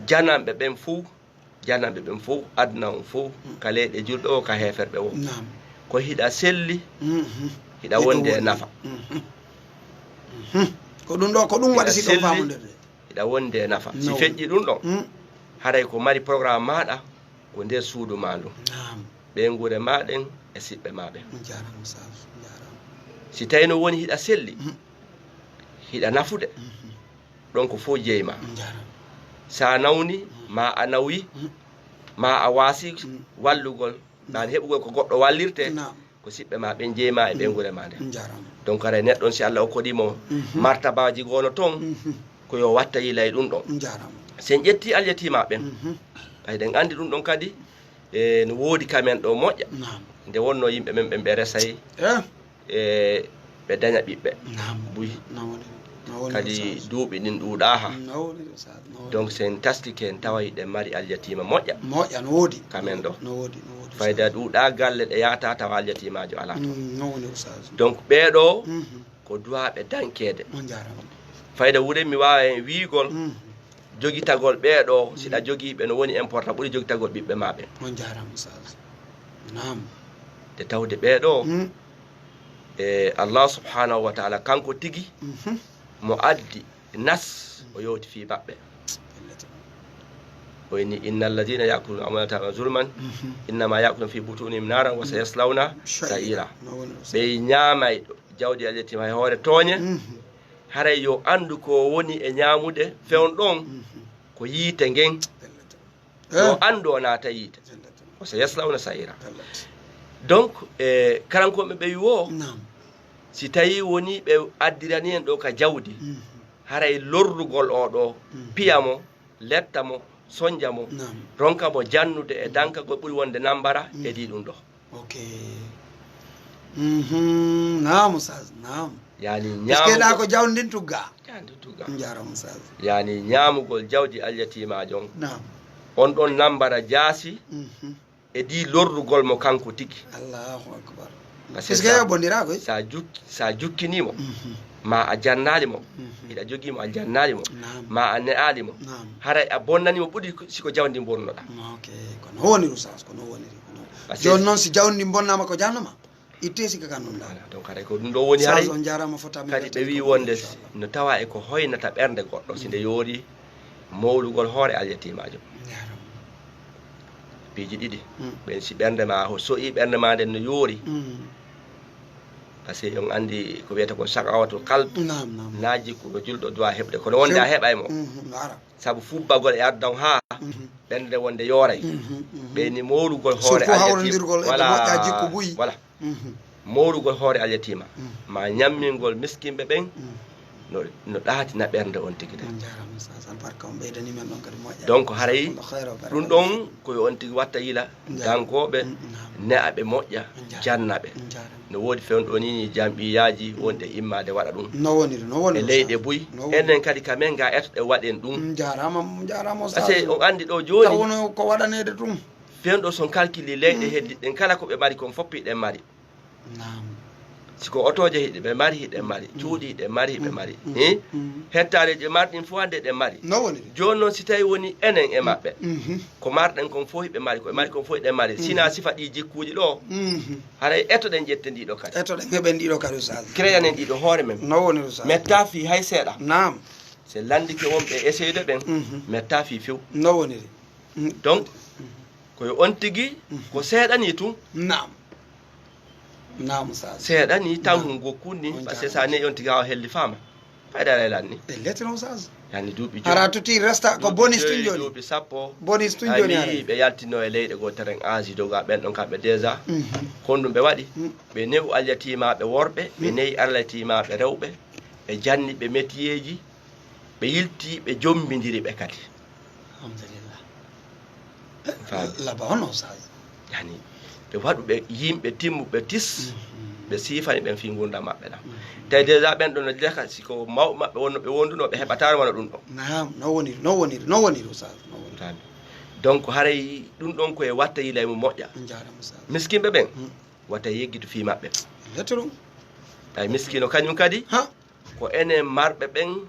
jananɓe ɓen fow, jananɓe ɓen fow, aduna on fow, ka leyɗe julɓe o, ka heeferɓe o. Naam. Ko hiɗa selli, hiɗa wondi e nafa. Mhm. Mhm. Ko ɗum ɗo, ko ɗum waɗi si ɗum faamonderde. Hiɗa wondi e nafa. Si feƴƴi ɗum ɗon, haray ko mari programme maaɗa ko nder suudu maa ndun. Naam. Ɓeynguure maa ɗen e siɓɓe maa ɓen. On jaaraama, Oustaz. On jaaraama. Si tawi no woni hiɗa selli, hiɗa nafude, ɗon ko fow jeyi maa. On jaaraama. Sa nawni, maa a nawyi, maa a waasi wallugol, ɗan heɓugol ko goɗɗo wallirte, ko siɓɓe maa ɓen jeyi maa e ɓeynguure maa nden. Njaaraama. Donc, haray neɗɗo on, si Allah okkodii mo martabaaji goo no ton, ko yo watta yila e ɗum ɗon. Njaaraama. Si en ƴettii alyatiima ɓen, ɓay ɗen anndi ɗum ɗon kadi, e, no woodi ka men ɗo moƴƴa. Naam. Nde wonnoo yimɓe men ɓen ɓe resay, eh, e, ɓe daña ɓiɓɓe. Naam. Buy. No woni, no woni, kadi Oustaz. Duuɓi ɗin ɗuuɗaaha. No woni, Oustaz. Donc, si en taskike, en taway hiɗen mari aljatiima moƴƴa. Moƴƴa, no woodi. Ka men ɗo. No woodi, no woodi, Fayda Oustaz. Ɗuuɗaa galle ɗe yaata tawa aljatiimaajo alaa ton. Mm, no woni, Oustaz. Donc, ɓee ɗoo ko duwaaɓe dankeede. On jaaraama. Fayda wuren mi waawa en wiigol, jogitagol ɓee ɗoo, si ɗa jogii ɓe, no woni important ɓuri jogitagol ɓiɓɓe maa ɓen. On jaaraama, Oustaz. Naam. Nde tawde ɓee ɗoo, e Allah subhanahu wa ta'ala, kanko tigi, mo addi nas, o yewti fii maɓɓe. O inni, "Inna alladhina ya'kuluna amwalal yatama zulman, innama ya'kuluna fi butunihim naran wa sayaslawna sa'ira." Ɓe ñaamay jawdi aljatiima e hoore tooñe, haray yo anndu ko woni e ñaamude fewndo ɗon, ko yiite ngen. Yo anndu o naata yiite. O sayaslawna sa'ira. Donc, e, karankooɓe ɓe wi wo, si tawi woni ɓe addirani en ɗo ka jawdi, haray lorrugol o ɗo, piya mo, letta mo, sonja mo, ronka mo jannude e dankagol ɓuri wonde nambara e ɗi ɗum ɗo. Ok. Mhm. Naam, Oustaz, naam. Yani, parce que ñaamugo- ɗa ko jawdi ndin tugga. Jawdi tugga. Njaaraama, Oustaz. Yani, ñaamugol jawdi aljatiimaajo on. Naam. On ɗon nambara jaasi e ɗi lorrugol mo kanko tigi. Allahu akbar. Parce que est-ce que sa, yo bondiraa koy? Sa juk-, sa jukkinii mo, ma a jannaali mo, hiɗa jogii mo a jannaali mo, ma a ne'aali mo, haray a bonnanii mo ɓuri ko, si ko jawdi bonnoɗaa. Ok, ko non woniri, Oustaz, ko non woniri, ko non. Parce que jooni noon, si jawdi bonnaama ko jahannama, ittee sikka kan ɗum ɗaa. Voilà, donc haray ko ɗum ɗo woni haray. Oustaz, on jaaraama fotaa min kadi ɓe wi wonde no tawa e ko hoynata ɓernde goɗɗo, si nde yoori mowlugol hoore aljatiimaajo. Piiji ɗiɗi. Ɓen si ɓernde ma, ho so'i ɓernde ma nden no yoori. Parce que on anndi ko wiyata ko shaqawatul qalb. Naam, naam. Na jikku no julɗo duwa heɓde. Kono wonde a heɓay mo. Sabu fubbagol e addan haa ɓernde wonde yooray. Ɓeyni mowlugol hoore aljatiima. Surtout hawrondirgol e ko moƴƴa jikku buy. Voilà. Mowlugol hoore aljatiima, ma ñammingol miskinɓe ɓen, no, no ɗaatina ɓernde on tigi nden. On jaaraama, Oustaz. Albarka on ɓeydanii men ɗon kadi moƴƴa. Donc, haray ɗum ɗon ko yo on tigi watta yila, dankooɓe, ne'aɓe moƴƴa, jannaɓe. No woodi fewndo nii jam'iyyaaji wonɗe immaade waɗa ɗum. No woniri, no woniri, e leyɗe buy. Enen kadi ka men ga etoɗen waɗen ɗum. On jaaraama, on jaaraama, Oustaz. Parce que on anndi ɗo jooni. Taw wono ko waɗaneede ɗum. Fewndo son kalkili leyɗe heddiɗen kala ko ɓe mari kon fof hiɗen mari. Naam. Si ko otooje hiɗe ɓe mari, hiɗen mari. Cuuɗi hiɗen mari, hiɓe mari. Hettaare je marɗin fof hannde eɗen mari. No woni? Jooni noon si tawi woni enen e maɓɓe, ko marɗen kon fof hiɓe mari, ko ɓe mari kon fof hiɗen mari. Sina sifa ɗi jikkuuji ɗo, haray etoɗen ƴetten ɗiɗo kadi. Etoɗen heɓen ɗiɗo kadi, Oustaz. Créanen ɗiɗo hoore men. No woni, Oustaz? Metta fii hay seeɗa. Naam. Se landike wonɓe e essayde ɓen, metta fii few. No woniri? Donc, Ko yo on tigi, ko seeɗanii tun. Naam. Naam, Oustaz. Seeɗanii tan. Naam. Hun gokkun ni, on parce que jaaraama. Sa ne'i on tigi haa o helli faama. Fayda lay lanni. E lettre, Oustaz. Yani duuɓi jowi. Hara tuti resta ko duuɓi bonus tun jowi, jooni. Duuɓi sappo. Bonus tun jooni. Ani hara. Ɓe yaltino e leyɗe goo teren Asie doga ɓen ɗon kamɓe déjà. Mhm. Kon ɗum ɓe waɗi. Mm. Ɓe ne'u alyatiimaaɓe worɓe, ɓe ne'i alyatiimaaɓe rewɓe, ɓe janni ɓe metiyeeji, ɓe yilti, ɓe jommbindiri ɓe kadi. Alhamdulillah. Faami. Laba on, Oustaz. Yani, ɓe waɗu ɓe yimɓe timmuɓe tis, mhm, ɓe siifani ɓen fii ngurndan maɓɓe ɗan. Mhm. Tawi déjà ɓen ɗon no leka, si ko mawɓe maɓɓe wonno ɓe wonduno, ɓe heɓataano wano ɗum ɗon. Naam, no woniri, no woniri, no woniri, Oustaz, no woniri. Faami. Donc, haray ɗum ɗon ko e watta yila e mum moƴƴa. On jaaraama, Oustaz. Miskinɓe ɓen, mm, wata yeggitu fii maɓɓe. Lettre ɗum. Tawi miskino kañum kadi, ha, ko enen marɓe ɓen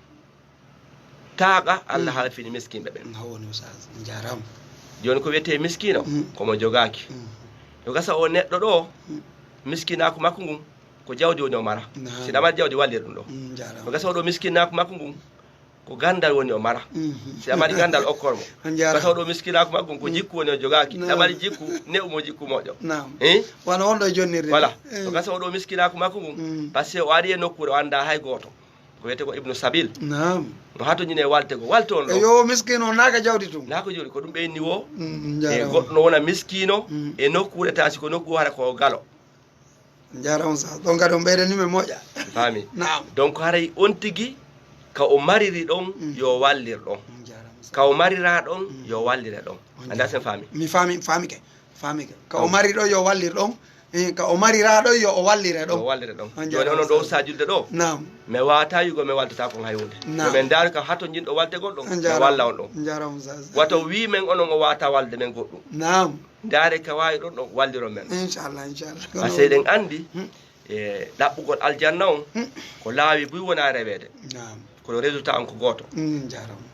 taaqa, Allah, mm, halfini miskinɓe ɓen. No woni, Oustaz. On jaaraama. Jooni ko wiyetee miskino, mm, ko mo jogaaki. Mm. No gasa o neɗɗo ɗo, mm, miskinaaku makko ngun, ko jawdi woni o mara. Naam. Si ɗa mari jawdi, wallir ɗum ɗo. Mm, jaaraama. No gasa o ɗo miskinaaku makko ngun, ko ganndal woni o mara. Mhm. Si a mari ganndal, okkor mo. On jaaraama. Gasa o ɗo miskinaaku makko ngun, ko, mm, jikku woni o jogaaki. Naam. Si a mari jikku, ne'u mo jikku moƴƴo. Naam. Eh? Wano on ɗo e jonnirde. Voilà. Eh. No gasa o ɗo miskinaaku makko ngun, mm, parce que o ari e nokkuure o anndaa hay gooto. Ko wiyetee ko Ibnu Sabil. Naam. No hatonjini e walte goo. Walte on ɗo. Eyo, miskiino, naaka jawdi tun. Naaka jawdi, ko ɗum ɓe inni wo. Mm, e jaaraama. Goɗɗo no wona miskiino, mm, e nokkuure taasi ko nokku hara ko galo. Jaaraama, Oustaz. Ɗon kadi on ɓeydanii men moƴƴa. Faami. Naam. Donc haray on tigi, ka o mariri ɗon, mm, yo wallir ɗon. Mm, jaaraama, Oustaz. Ka o mariraa ɗon, mm, yo wallire ɗon. On jaaraama. Anndaa si en faami. Mi faami, faami ke. Faami ke. Ka o mari ɗo yo wallir ɗon. Eh, ka o mariraa ɗo yo o wallire ɗon. Yo o wallire ɗon. On jaaraama, Oustaz. Jooni onon ɗo Oustaz julde ɗo. Naam. Mi waawataa wi'ugol mi waltataa kon hay huunde. Naam. Yo men ndaaru ka hatonjinɗo walte goɗɗo. On jaaraama. Yo walla on ɗon. On jaaraama, Oustaz. Wata o wii men onon o waawataa walde men goɗɗum. Naam. Ndaare ka waawi ɗon ɗon walliron men. Inchallah, inchallah. Parce que eɗen anndi, hmm, e ɗaɓɓugol aljanna on, hmm, ko laawi buy wonaa reweede. Naam. Kono résultat on ko gooto. Mm, jaaraama.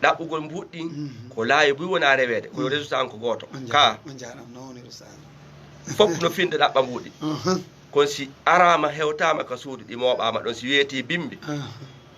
Ɗaɓɓugol mbuuɗi ɗin, mhm, ko laawi buy wonaa reweede, kono, mm, résultat on ko gooto. On jaaraama, ka on jaaraama, no woni résultat on? Fof no finde ɗaɓɓa mbuuɗi. Mhm. Kono si araama, hewtaama ka suudu, ɗi mooɓaama ɗon, si weetii bimbi, aha,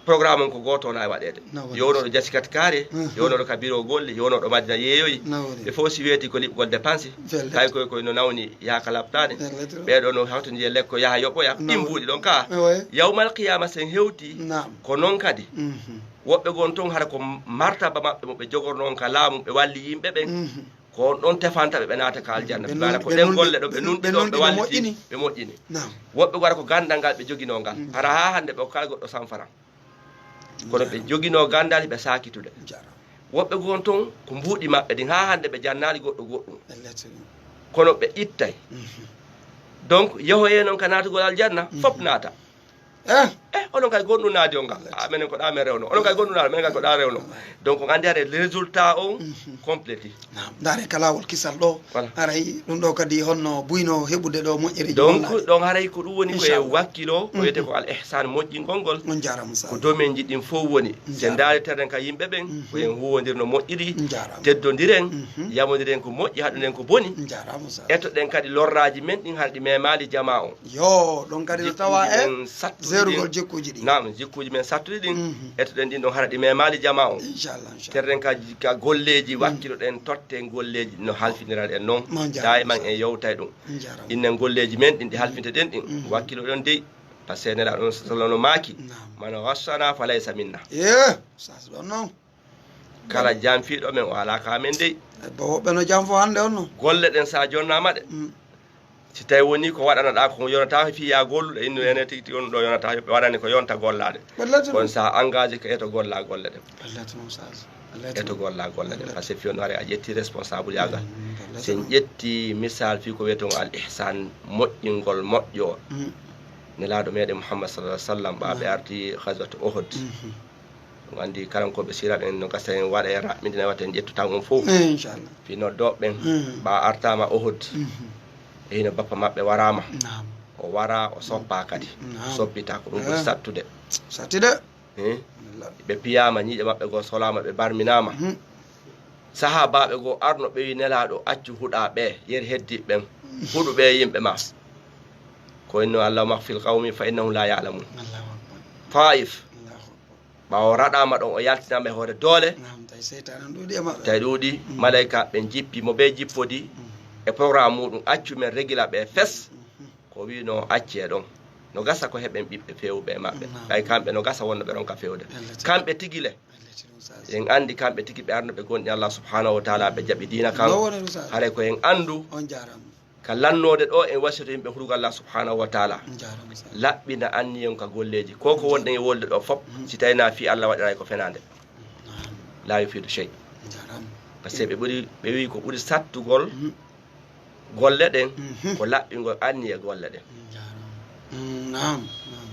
programme on ko gooto wonaa e waɗeede. No woni. Yownoɗo Jasikat Kaare, mhm, yownoɗo ka biro golle, yownoɗo Madina yeeyoyi. No woni. Ɓe fof si weetii ko liɓgol dépense, felle, kay koy koy no nawni yaaka laɓtaade. Felle trop. Ɓee ɗoo no hawtondiri e lekko yaha yoɓoya. No woni. Ɗin mbuuɗi ɗon ka. Ewa. Yawmal qiyaama sen hewtii, naam, ko non kadi. Mhm. Woɓɓe goo ton hara ko martaba maɓɓe mo ɓe jogornoo on ka laamu, ɓe walli yimɓe ɓen. Mhm. Ko on ɗon tefanta ɓe, ɓe naata ka aljanna. Ɓe nunɗi, ɓe nunɗi, ɓe nunɗi, ɓe nunɗi, ɓe nunɗi, ɓe walliti, ɓe moƴƴini. Ɓe moƴƴini. Naam. Woɓɓe goo hara ko ganndal ngal ɓe joginoo ngal. Mm. Hara haa hannde ɓe okkaali goɗɗo sanfaran. Kono ɓe joginoo ganndal, ɓe saakitude. Jaaraama. Woɓɓe goo ton ko mbuuɗi maɓɓe ɗin, haa hannde ɓe jannaali goɗɗo goɗɗum. Kono ɓe ittay. Mhm. Donc, yehoyee non ka naatugol aljanna, mhm, fof naata. Eh? Eh, onon kay gonɗum naadi on ka. Ah, menen ko ɗa men rewno. Onon kay gonɗum naadi, menen kay ko ɗa rewno. Donc, on anndi hare résultat on, mhm, complète. Naam. Ndaare ka laawol kisal ɗo. Voilà. Haray ɗum ɗo kadi honno buyno heɓude ɗo moƴƴereeji. Donc, wallahi. Ɗon haray ko ɗum woni ko e, inchallah, wakkilo, ko, mhm, wiyetee ko al ihsan, moƴƴingol ngol. On jaaraama, Oustaz. Ko domaine ji ɗin fof woni. On jaaraama. Si en ndaari teren ka yimɓe ɓen, ko, mhm, en huuwondirno moƴƴiri, on jaaraama, tedondiren, mhm, yamondiren ko moƴƴi, haɗuɗen ko boni. On jaaraama, Oustaz. Etoɗen kadi lorraaji men ɗin, hara ɗi memaali jamaa on. Yo, ɗon kadi no tawa e jikkuuji men sattuɗi ɗin. Seerugol jikkuuji ɗin. Naam, jikkuuji men sattuɗi ɗin. Mhm. Etoɗen ɗin ɗon hara ɗi memaali jamaa on. Inchallah, inchallah. Terɗen ka, ka golleeji, mm, wakkiloɗen, totten golleeji no halfiniraɗen non. Mo jaaraama. Daiman en yewtay ɗum. Jaaraama. Innen golleeji men ɗin ɗi halfinteɗen ɗin, mhm, wakkiloɗen dey. Par ce que Nelaaɗo on sallallahu no maaki, naam, "Man ghassana fa laysa minna." Eh, Oustaz ɗon non. Kala janfiiɗo men, o alaa ka men dey. Ba woɓɓe no janfo hannde on no. Golle ɗen sa jonnaama ɗe. Mm. Si tawi woni ko waɗanaɗaa ko yonataa fii yaa golluɗo, innu ene tigi tigi on ɗo yonataa, ɓe waɗani ko yonta gollaade. Wallati. Kono sa engagé ko eto golla golle ɗen. Wallati, Oustaz. Wallati. Eto golla golle ɗen. Wallati. Parce que fii on ari a ƴetti responsable yaagal. Mm, wallati. Si en ƴetti misal fii ko wiyetee al ihsan, moƴƴingol moƴƴo. Mm. Nelaaɗo meɗen Muhammad sallallahu alaihi wasallam, ɓa ɓe, naam, arti ghazwat Uhud. Mhm. On anndi karankooɓe siira ɓen no gasa en waɗa e raɓɓindina wata en ƴettu tan on fof. Eh, inchallah. Fii noddooɓe ɓen, mm, ɓa artaama Uhud. Mhm. E hino bappa maɓɓe waraama. Naam. O wara, o soppaa kadi. Naam. Soppita ko ɗum ɓuri, eh, sattude. Sattude. Eh? Wallaahi. Ɓe piyaama, ñiiƴe maɓɓe goo solaama, ɓe barminaama. Mhm. Sahaabaaɓe goo arno ɓe wi Nelaaɗo, "Accu huɗaa ɓe, yeri heddiiɓe ɓen. Huɗu ɓe yimɓe ma." Ko inno, "Allahumma ighfir qawmi fa innahum la ya'lamun." Allahu akbar. Taif. Allahu akbar. Ɓaawo raɗaama ɗon, o yaltinaama e hoore doole. Naam, tawi seytaane on ɗuuɗi e maɓɓe. Tawi ɗuuɗi, mm, malayka ɓen jippi mo bee jippodi, mm, e programme muɗum, accu men regila ɓe fes. Mm. Ko wi'unoo acce ɗon. No gasa ko heɓen ɓiɓɓe feewuɓe e maɓɓe. Naam. Ɓay kamɓe no gasa wonno ɓe ronka feewde. Ɓe lati. Kamɓe tigi le. Ɓe lati ɗum saaji. En anndi kamɓe tigi ɓe arno ɓe gonɗi Allah subhanahu wa taala, ɓe jaɓi diina kan. No woni ɗum saaji. Haray ko en anndu. On jaaraama. Ka lannoode ɗoo, en wasiyto yimɓe hurugol Allah subhanahu wa taala. On jaaraama saaji. Laɓɓina anniyen ka golleeji. Ko ko wonɗen e wolde ɗoo fof, mhm, si tawii na fii Allah waɗiray ko fenaande. Naam. La yufidu shay. On jaaraama. Par ce que ɓe ɓuri, ɓe wi'i ko ɓuri sattugol, mhm, golle ɗen, mhm, ko laɓɓingol anniye golle ɗen. Mm, naam, naam.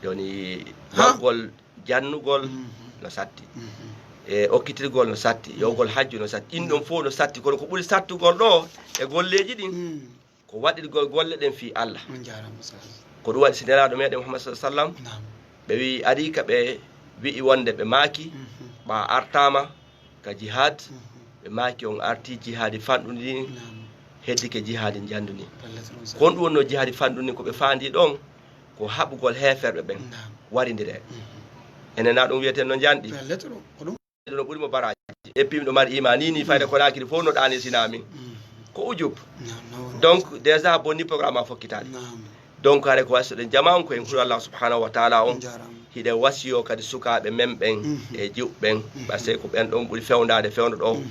Jooni, ha? Waɗgol jannugol, mhm, no satti. Mhm. E okkitirgol no satti, mhm, yohgol hajju no satti. Ɗin ɗon fof no satti, kono ko ɓuri sattugol ɗoo e golleeji ɗin, mm, ko waɗirgol golle ɗen fii Allah. On jaaraama, Ustaz. Ko ɗum waɗi si Nelaaɗo meɗen Muhammad sallallahu alaihi wasallam, naam, ɓe wi'i, arii ka ɓe wi'i wonde ɓe maaki, mhm, ɓa artaama, ka jihad, mhm, ɓe maaki on artii jihaadi fanɗundi ndin, naam, heddike jihaadi njanndu ndin. Pellet, ɗum ko honɗum wonnoo jihaadi fanɗundi ndin? Ko ɓe faandi ɗon, ko haɓugol heeferɓe ɓen, naam, warindire. Mhm. Enen na ɗum wiyeten no njanɗi. Pellet, ɗum, ko ɗum. Ɗum no ɓuri mo baraaji. Et puis miɗo mari iman ni, ni fayda, mhm, ko laakiri fof no ɗaani sina min. Mhm. Ko ujub. Naam, naam. Donc, déjà bonni programme a fokkitaali. Naam. Donc, haray ko wasiyoɗen jamaa on, ko en hulu Allah subhanahu wa taala on. On jaaraama. Hiɗen wasiyoo kadi sukaaɓe men ɓen, mhm, e jiwɓe ɓen, mhm, parce que ko ɓen ɗon ɓuri fewndaade fewndo ɗoo, mhm,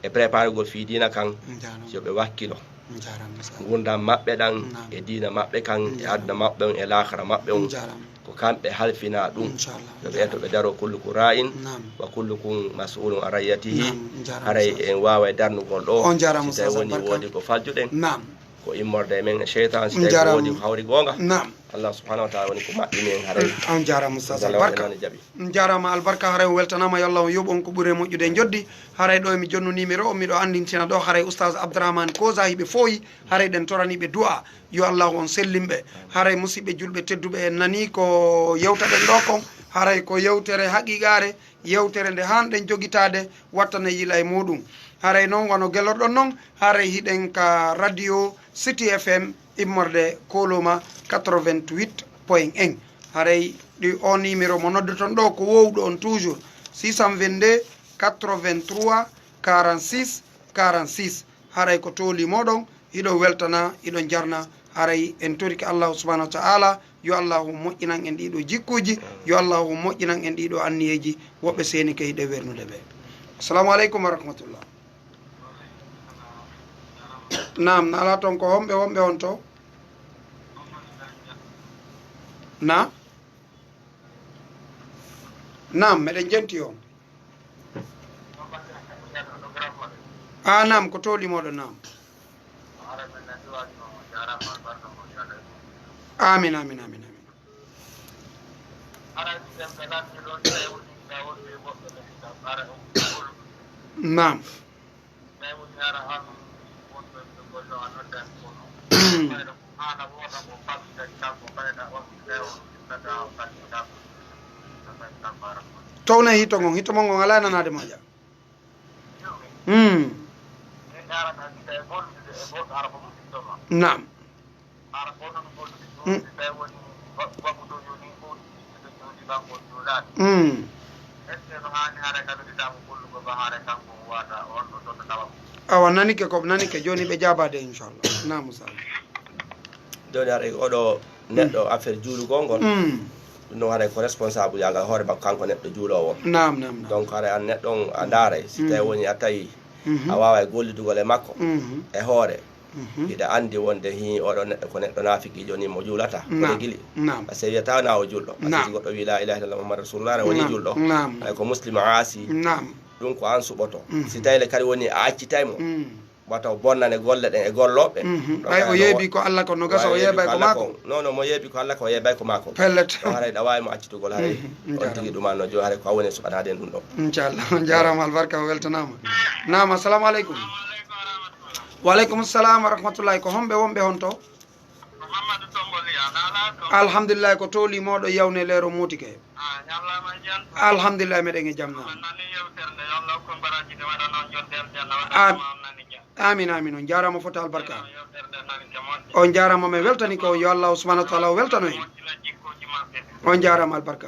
e préparé gol fii diina kan, on jaaraama, yo ɓe wakkilo. On jaaraama, Ustaz. Ngurndan maɓɓe ɗan, naam, e diina maɓɓe kan, on jaaraama, e aduna maɓɓe on, e laakara maɓɓe on. On jaaraama. Ko kamɓe halfinaa ɗum. Inchallah. Yo ɓe eto ɓe daroo, kullukum ra'in, naam, wa kullukum mas'ulun an ra'iyyatihi. Naam, on jaaraama, Ustaz. Haray en waaway darnugol ɗoo. On jaaraama, si tawi Ustaz, woni albarka. Woodi ko faljuɗen. Naam. Ko immorde e men e sheytan, si tawi ko woodi ko hawri goonga. Naam. Allah subhanahu wa ta'ala woni ko maɓɓini en haray. On jaaraama, Ustaz, albarka. On jaaraama, albarka, haray on weltanaama, yo Allah on yoɓu on ko ɓuri e moƴƴude e njoddi. Haray ɗoo e mi jonnu numéro on, miɗo anndintina ɗoo, haray Ustaz Abdourahmane Koza hiɓe fooyi, haray ɗen torani ɓe du'a. Yo Allahu on sellin ɓe. Haray musiɓɓe julɓe tedduɓe, en nanii ko yewtaɗen ɗoo kon, haray ko yewtere haqiiqaare, yewtere nde haanɗen jogitaade, wattana yila e muuɗum. Haray non, wano gelorɗon non, haray hiɗen ka radio City F M immorde Koloma quatre-vingt-huit point un. Haray ɗi, o numéro mo noddoton ɗoo ko wowɗo on toujours, six cent vingt-deux, quatre-vingt-trois, quarante-six, quarante-six. Haray ko tooli mooɗon, hiɗon weltana, hiɗon jarna. Haray en torike Allahu subhanahu wa ta'ala, yo Allahu moƴƴinan en ɗii ɗoo jikkuuji, yo Allahu moƴƴinan en ɗii ɗoo anniyeeji. Woɓɓe seenike hiɗen wernude ɓe. Assalamu aleykum wa rahmatullah. Naam, na alaa ton ko homɓe wonɓe on to? Na? Naam, meɗen jenti on. Ah, naam, ko tooli mooɗon, naam. Amin, amin, amin, amin. Naam. Townee hito ngon, hito mon ngon alaa e nanaade moƴƴa. Hmm. Naam. Hmm. Hmm. Awa, nanike ko, nanike, jooni ɓe jaabaade, inchallah. Naam, Musa. Jooni haray oɗo neɗɗo, mm, affaire juulugol ngol, mm, ɗum ɗon haray ko responsable yaagal hoore makko, kanko neɗɗo juuloowo. Naam, naam, naam. Donc haray an neɗɗo on a ndaaray, si tawi, mhm, woni a tawi, mhm, a waaway gollidugol e makko, mhm, e hoore, mhm, hiɗa anndi wonde hii oɗo neɗɗo ko neɗɗo naafiqiijo ni mo juulata, ko, naam, regili. Naam. Parce que wiyata na o juulɗo. Parce que, naam, si goɗɗo wi la ilaha illallah Muhammad rasulullah, woni, naam, juulɗo. Naam. Hay ko muslim aasi. Naam. Ɗum ko an suɓoto. Mhm. Si tawi le kadi woni a accitay mo. Mm. Wata o bonnane golle ɗen e gollooɓe. Mhm. Ɗo ɓay o yeebi ko Alla kon, no gasa o yeebay ko maako. Non, non, mo yeebi ko Alla kon, o yeebay ko maako. Pellet. Ɗo haray ɗa waawi mo accitugol haray. Mhm. On tigi ɗum an no jooni haray ko a woni e suɓanaade en ɗum ɗo. Inchallah. On jaaraama, albarka, o weltanaama. Naam, assalamu aleykum. Wa aleykum salam wa rahmatullahi. Ko homɓe wonɓe hon to? Alhamdulillahi, ko tooli mooɗo yawne leero muutike. Alhamdulillahi, meɗen e jam na. Amin, amin. On jaaraama fota albarka. On jaaraama, men weltani ko yo Allahu subhanahu wa taala o weltano en. On jaaraama albarka.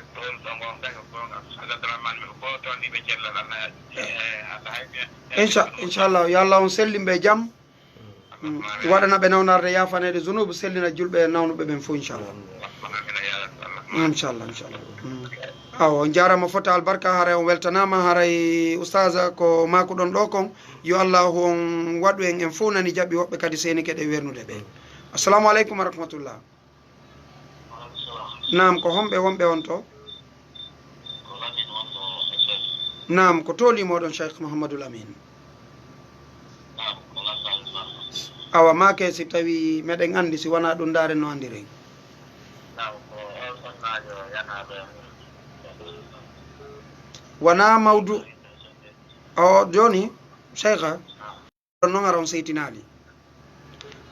toon ɗo ngonɗen, ko Abdou Abdourahmane, ɓe fof toon ɗi ɓe cellal Allah. Eh, Allah hay mbiya. Incha-, inchallah, yo Allah on sellin ɓe jam. Mm. Waɗana ɓe nawnarde, yaafaneede zunuubu, sellina julɓe e nawnuɓe ɓen fof, inchallah. Inchallah, inchallah. Mm. Awa, on jaaraama fota albarka, haray on weltanaama, haray ustaaza ko maakuɗon ɗoo kon, yo Allaahu on waɗu en, en fof nani jaɓi, woɓɓe kadi seenike ɗe wernude ɓe. Assalamu aleykum wa rahmatullah. Naam, ko homɓe wonɓe on to? Naam, ko tooli mooɗon Cheikh Mouhamadou Lamine. Awa, maake si tawi meɗen anndi, si wanaa ɗum ndaaren no anndiren. Wanaa mawdu, o jooni, Cheikha. Ɗon non hara on seytinaali.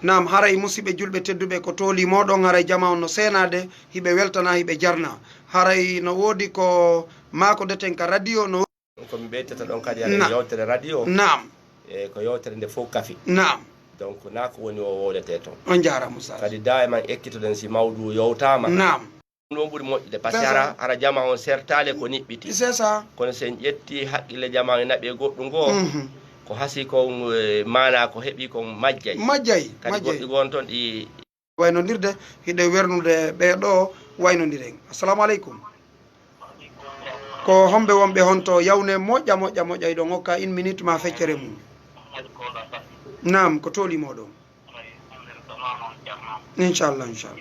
Naam, haray musiɓɓe julɓe tedduɓe ko tooli mooɗon, haray jama on no seenaade, hiɓe weltana, hiɓe jarna. Haray no woodi ko maakodeten ka radio, no. Ko mi ɓeytata ɗon kadi, haray Na-, yewtere radio. Naam. E ko yewtere nde fof kafi. Naam. Donc, naa ko woni o wowletee toon. On jaaraama, Ustaaz. Kadi daayiman ekkitoɗen si mawduu yowtaama. Naam. Ɗum ɗon ɓuri moƴƴude, par ce que C'est ça. hara, hara jama on sertaali ko niɓɓiti. C'est ça. Kono si en ƴetti haqqille jama on e naɓi e goɗɗum goo, Mhm. ko hasii kon, eh, maanaa ko heɓi kon majjay. Majjay, Kadi majjay. goɗɗi goo on toon ɗi Waynondirde, hiɗen wernude ɓee ɗoo waynondiren. Assalamu aleykum. Ko homɓe wonɓe honto yawne moƴƴa, moƴƴa, moƴƴa, hiɗon hokka une minute ma feccere mum. Naam, ko tooli mooɗon. Inchallah, inchallah.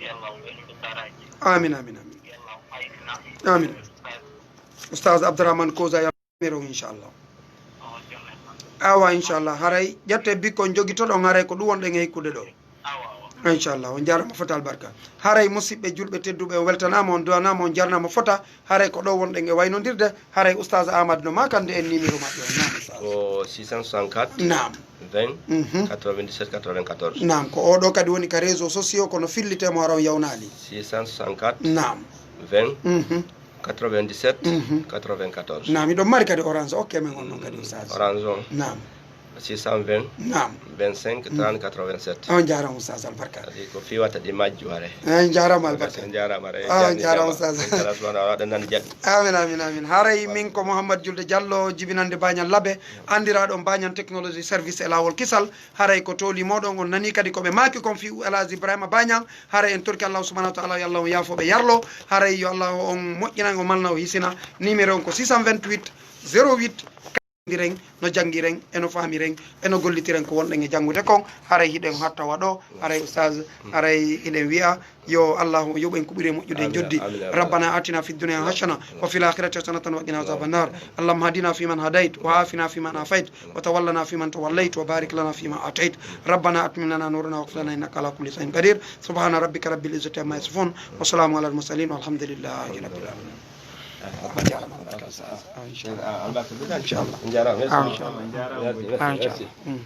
Amin, amin, amin. Amin. Ustaz Abdourahmane Koza, ya numéro, inchallah. Awa, inchallah. Haray, ƴette bikkon jogitoɗon, haray ko ɗum wonɗen e hikkude ɗo. Inchallah. On jaaraama fota albarka. Haray, musiɓɓe julɓe tedduɓe, on weltanaama, on duwanaama, on jarnaama fota. Haray ko ɗo wonɗen e waynondirde. Haray Oustaz Amadou no maakande en numéro maɓɓe on. Naam, Oustaz. Ko six cent soixante-quatre, Naam. vingt, Mhm. quatre-vingt-dix-sept, quatre-vingt-quatorze. Naam, ko oo ɗoo kadi woni ka réseaux sociaux, kono fillitee mo hara on yawnaali. Six cent soixante-quatre, Naam. vingt, Mhm. quatre-vingt-dix-sept, Mhm. quatre-vingt-quatorze. Naam, miɗo mari kadi Orange, okke men on ɗon kadi, Oustaz. Orange on. Naam. Six cent vingt, Naam. vingt-cinq, Mm. trente, quatre-vingt-sept. On jaaraama, Oustaz, albarka. Kadi ko fii wata ɗi majju hare. Eh, on jaaraama, albarka. On jaaraama hare. Ah, on jaaraama, Oustaz. Allah subhanahu wa ta'ala waɗan en jaɓi. Amin, amin, amin. Haray min ko Mouhammad Julde Diallo, jibinande Bañan Labe, anndiraaɗo on Bañan Technologie Service e Laawol Kisal. Haray ko tooli mooɗon, on nanii kadi ko ɓe maaki kon fii El Hadj Ibrahima Bañan. Haray en torki Allah subhanahu wa ta'ala, yo Allah on yaafo ɓe yarlo. Haray yo Allah on moƴƴinan, o malna, o hisina. Numéro on ko six cent vingt-huit, zéro huit, diren, no janngiren, e no faamiren, e no gollitiren ko wonɗen e janngude kon. Haray hiɗen hatta waɗo, haray Oustaz, haray hiɗen wi'a, yo Allahu yoɓu en ko ɓuri e moƴƴude en Amin, joddi. amin, amin. ربنا آتنا في الدنيا حسنة وفي الآخرة حسنة وقنا عذاب النار. اللهم اهدنا فيمن هديت وعافنا فيمن عافيت وتولنا فيمن توليت وبارك لنا فيما أعطيت. ربنا أتمم لنا نورنا واغفر لنا إنك على كل شيء قدير. سبحان ربك رب العزة عما يصفون وسلام على المرسلين والحمد لله رب العالمين. Ah, ah, ah, ah, inchallah. Inchallah. Ah, inchallah. Merci, merci, merci. Mm.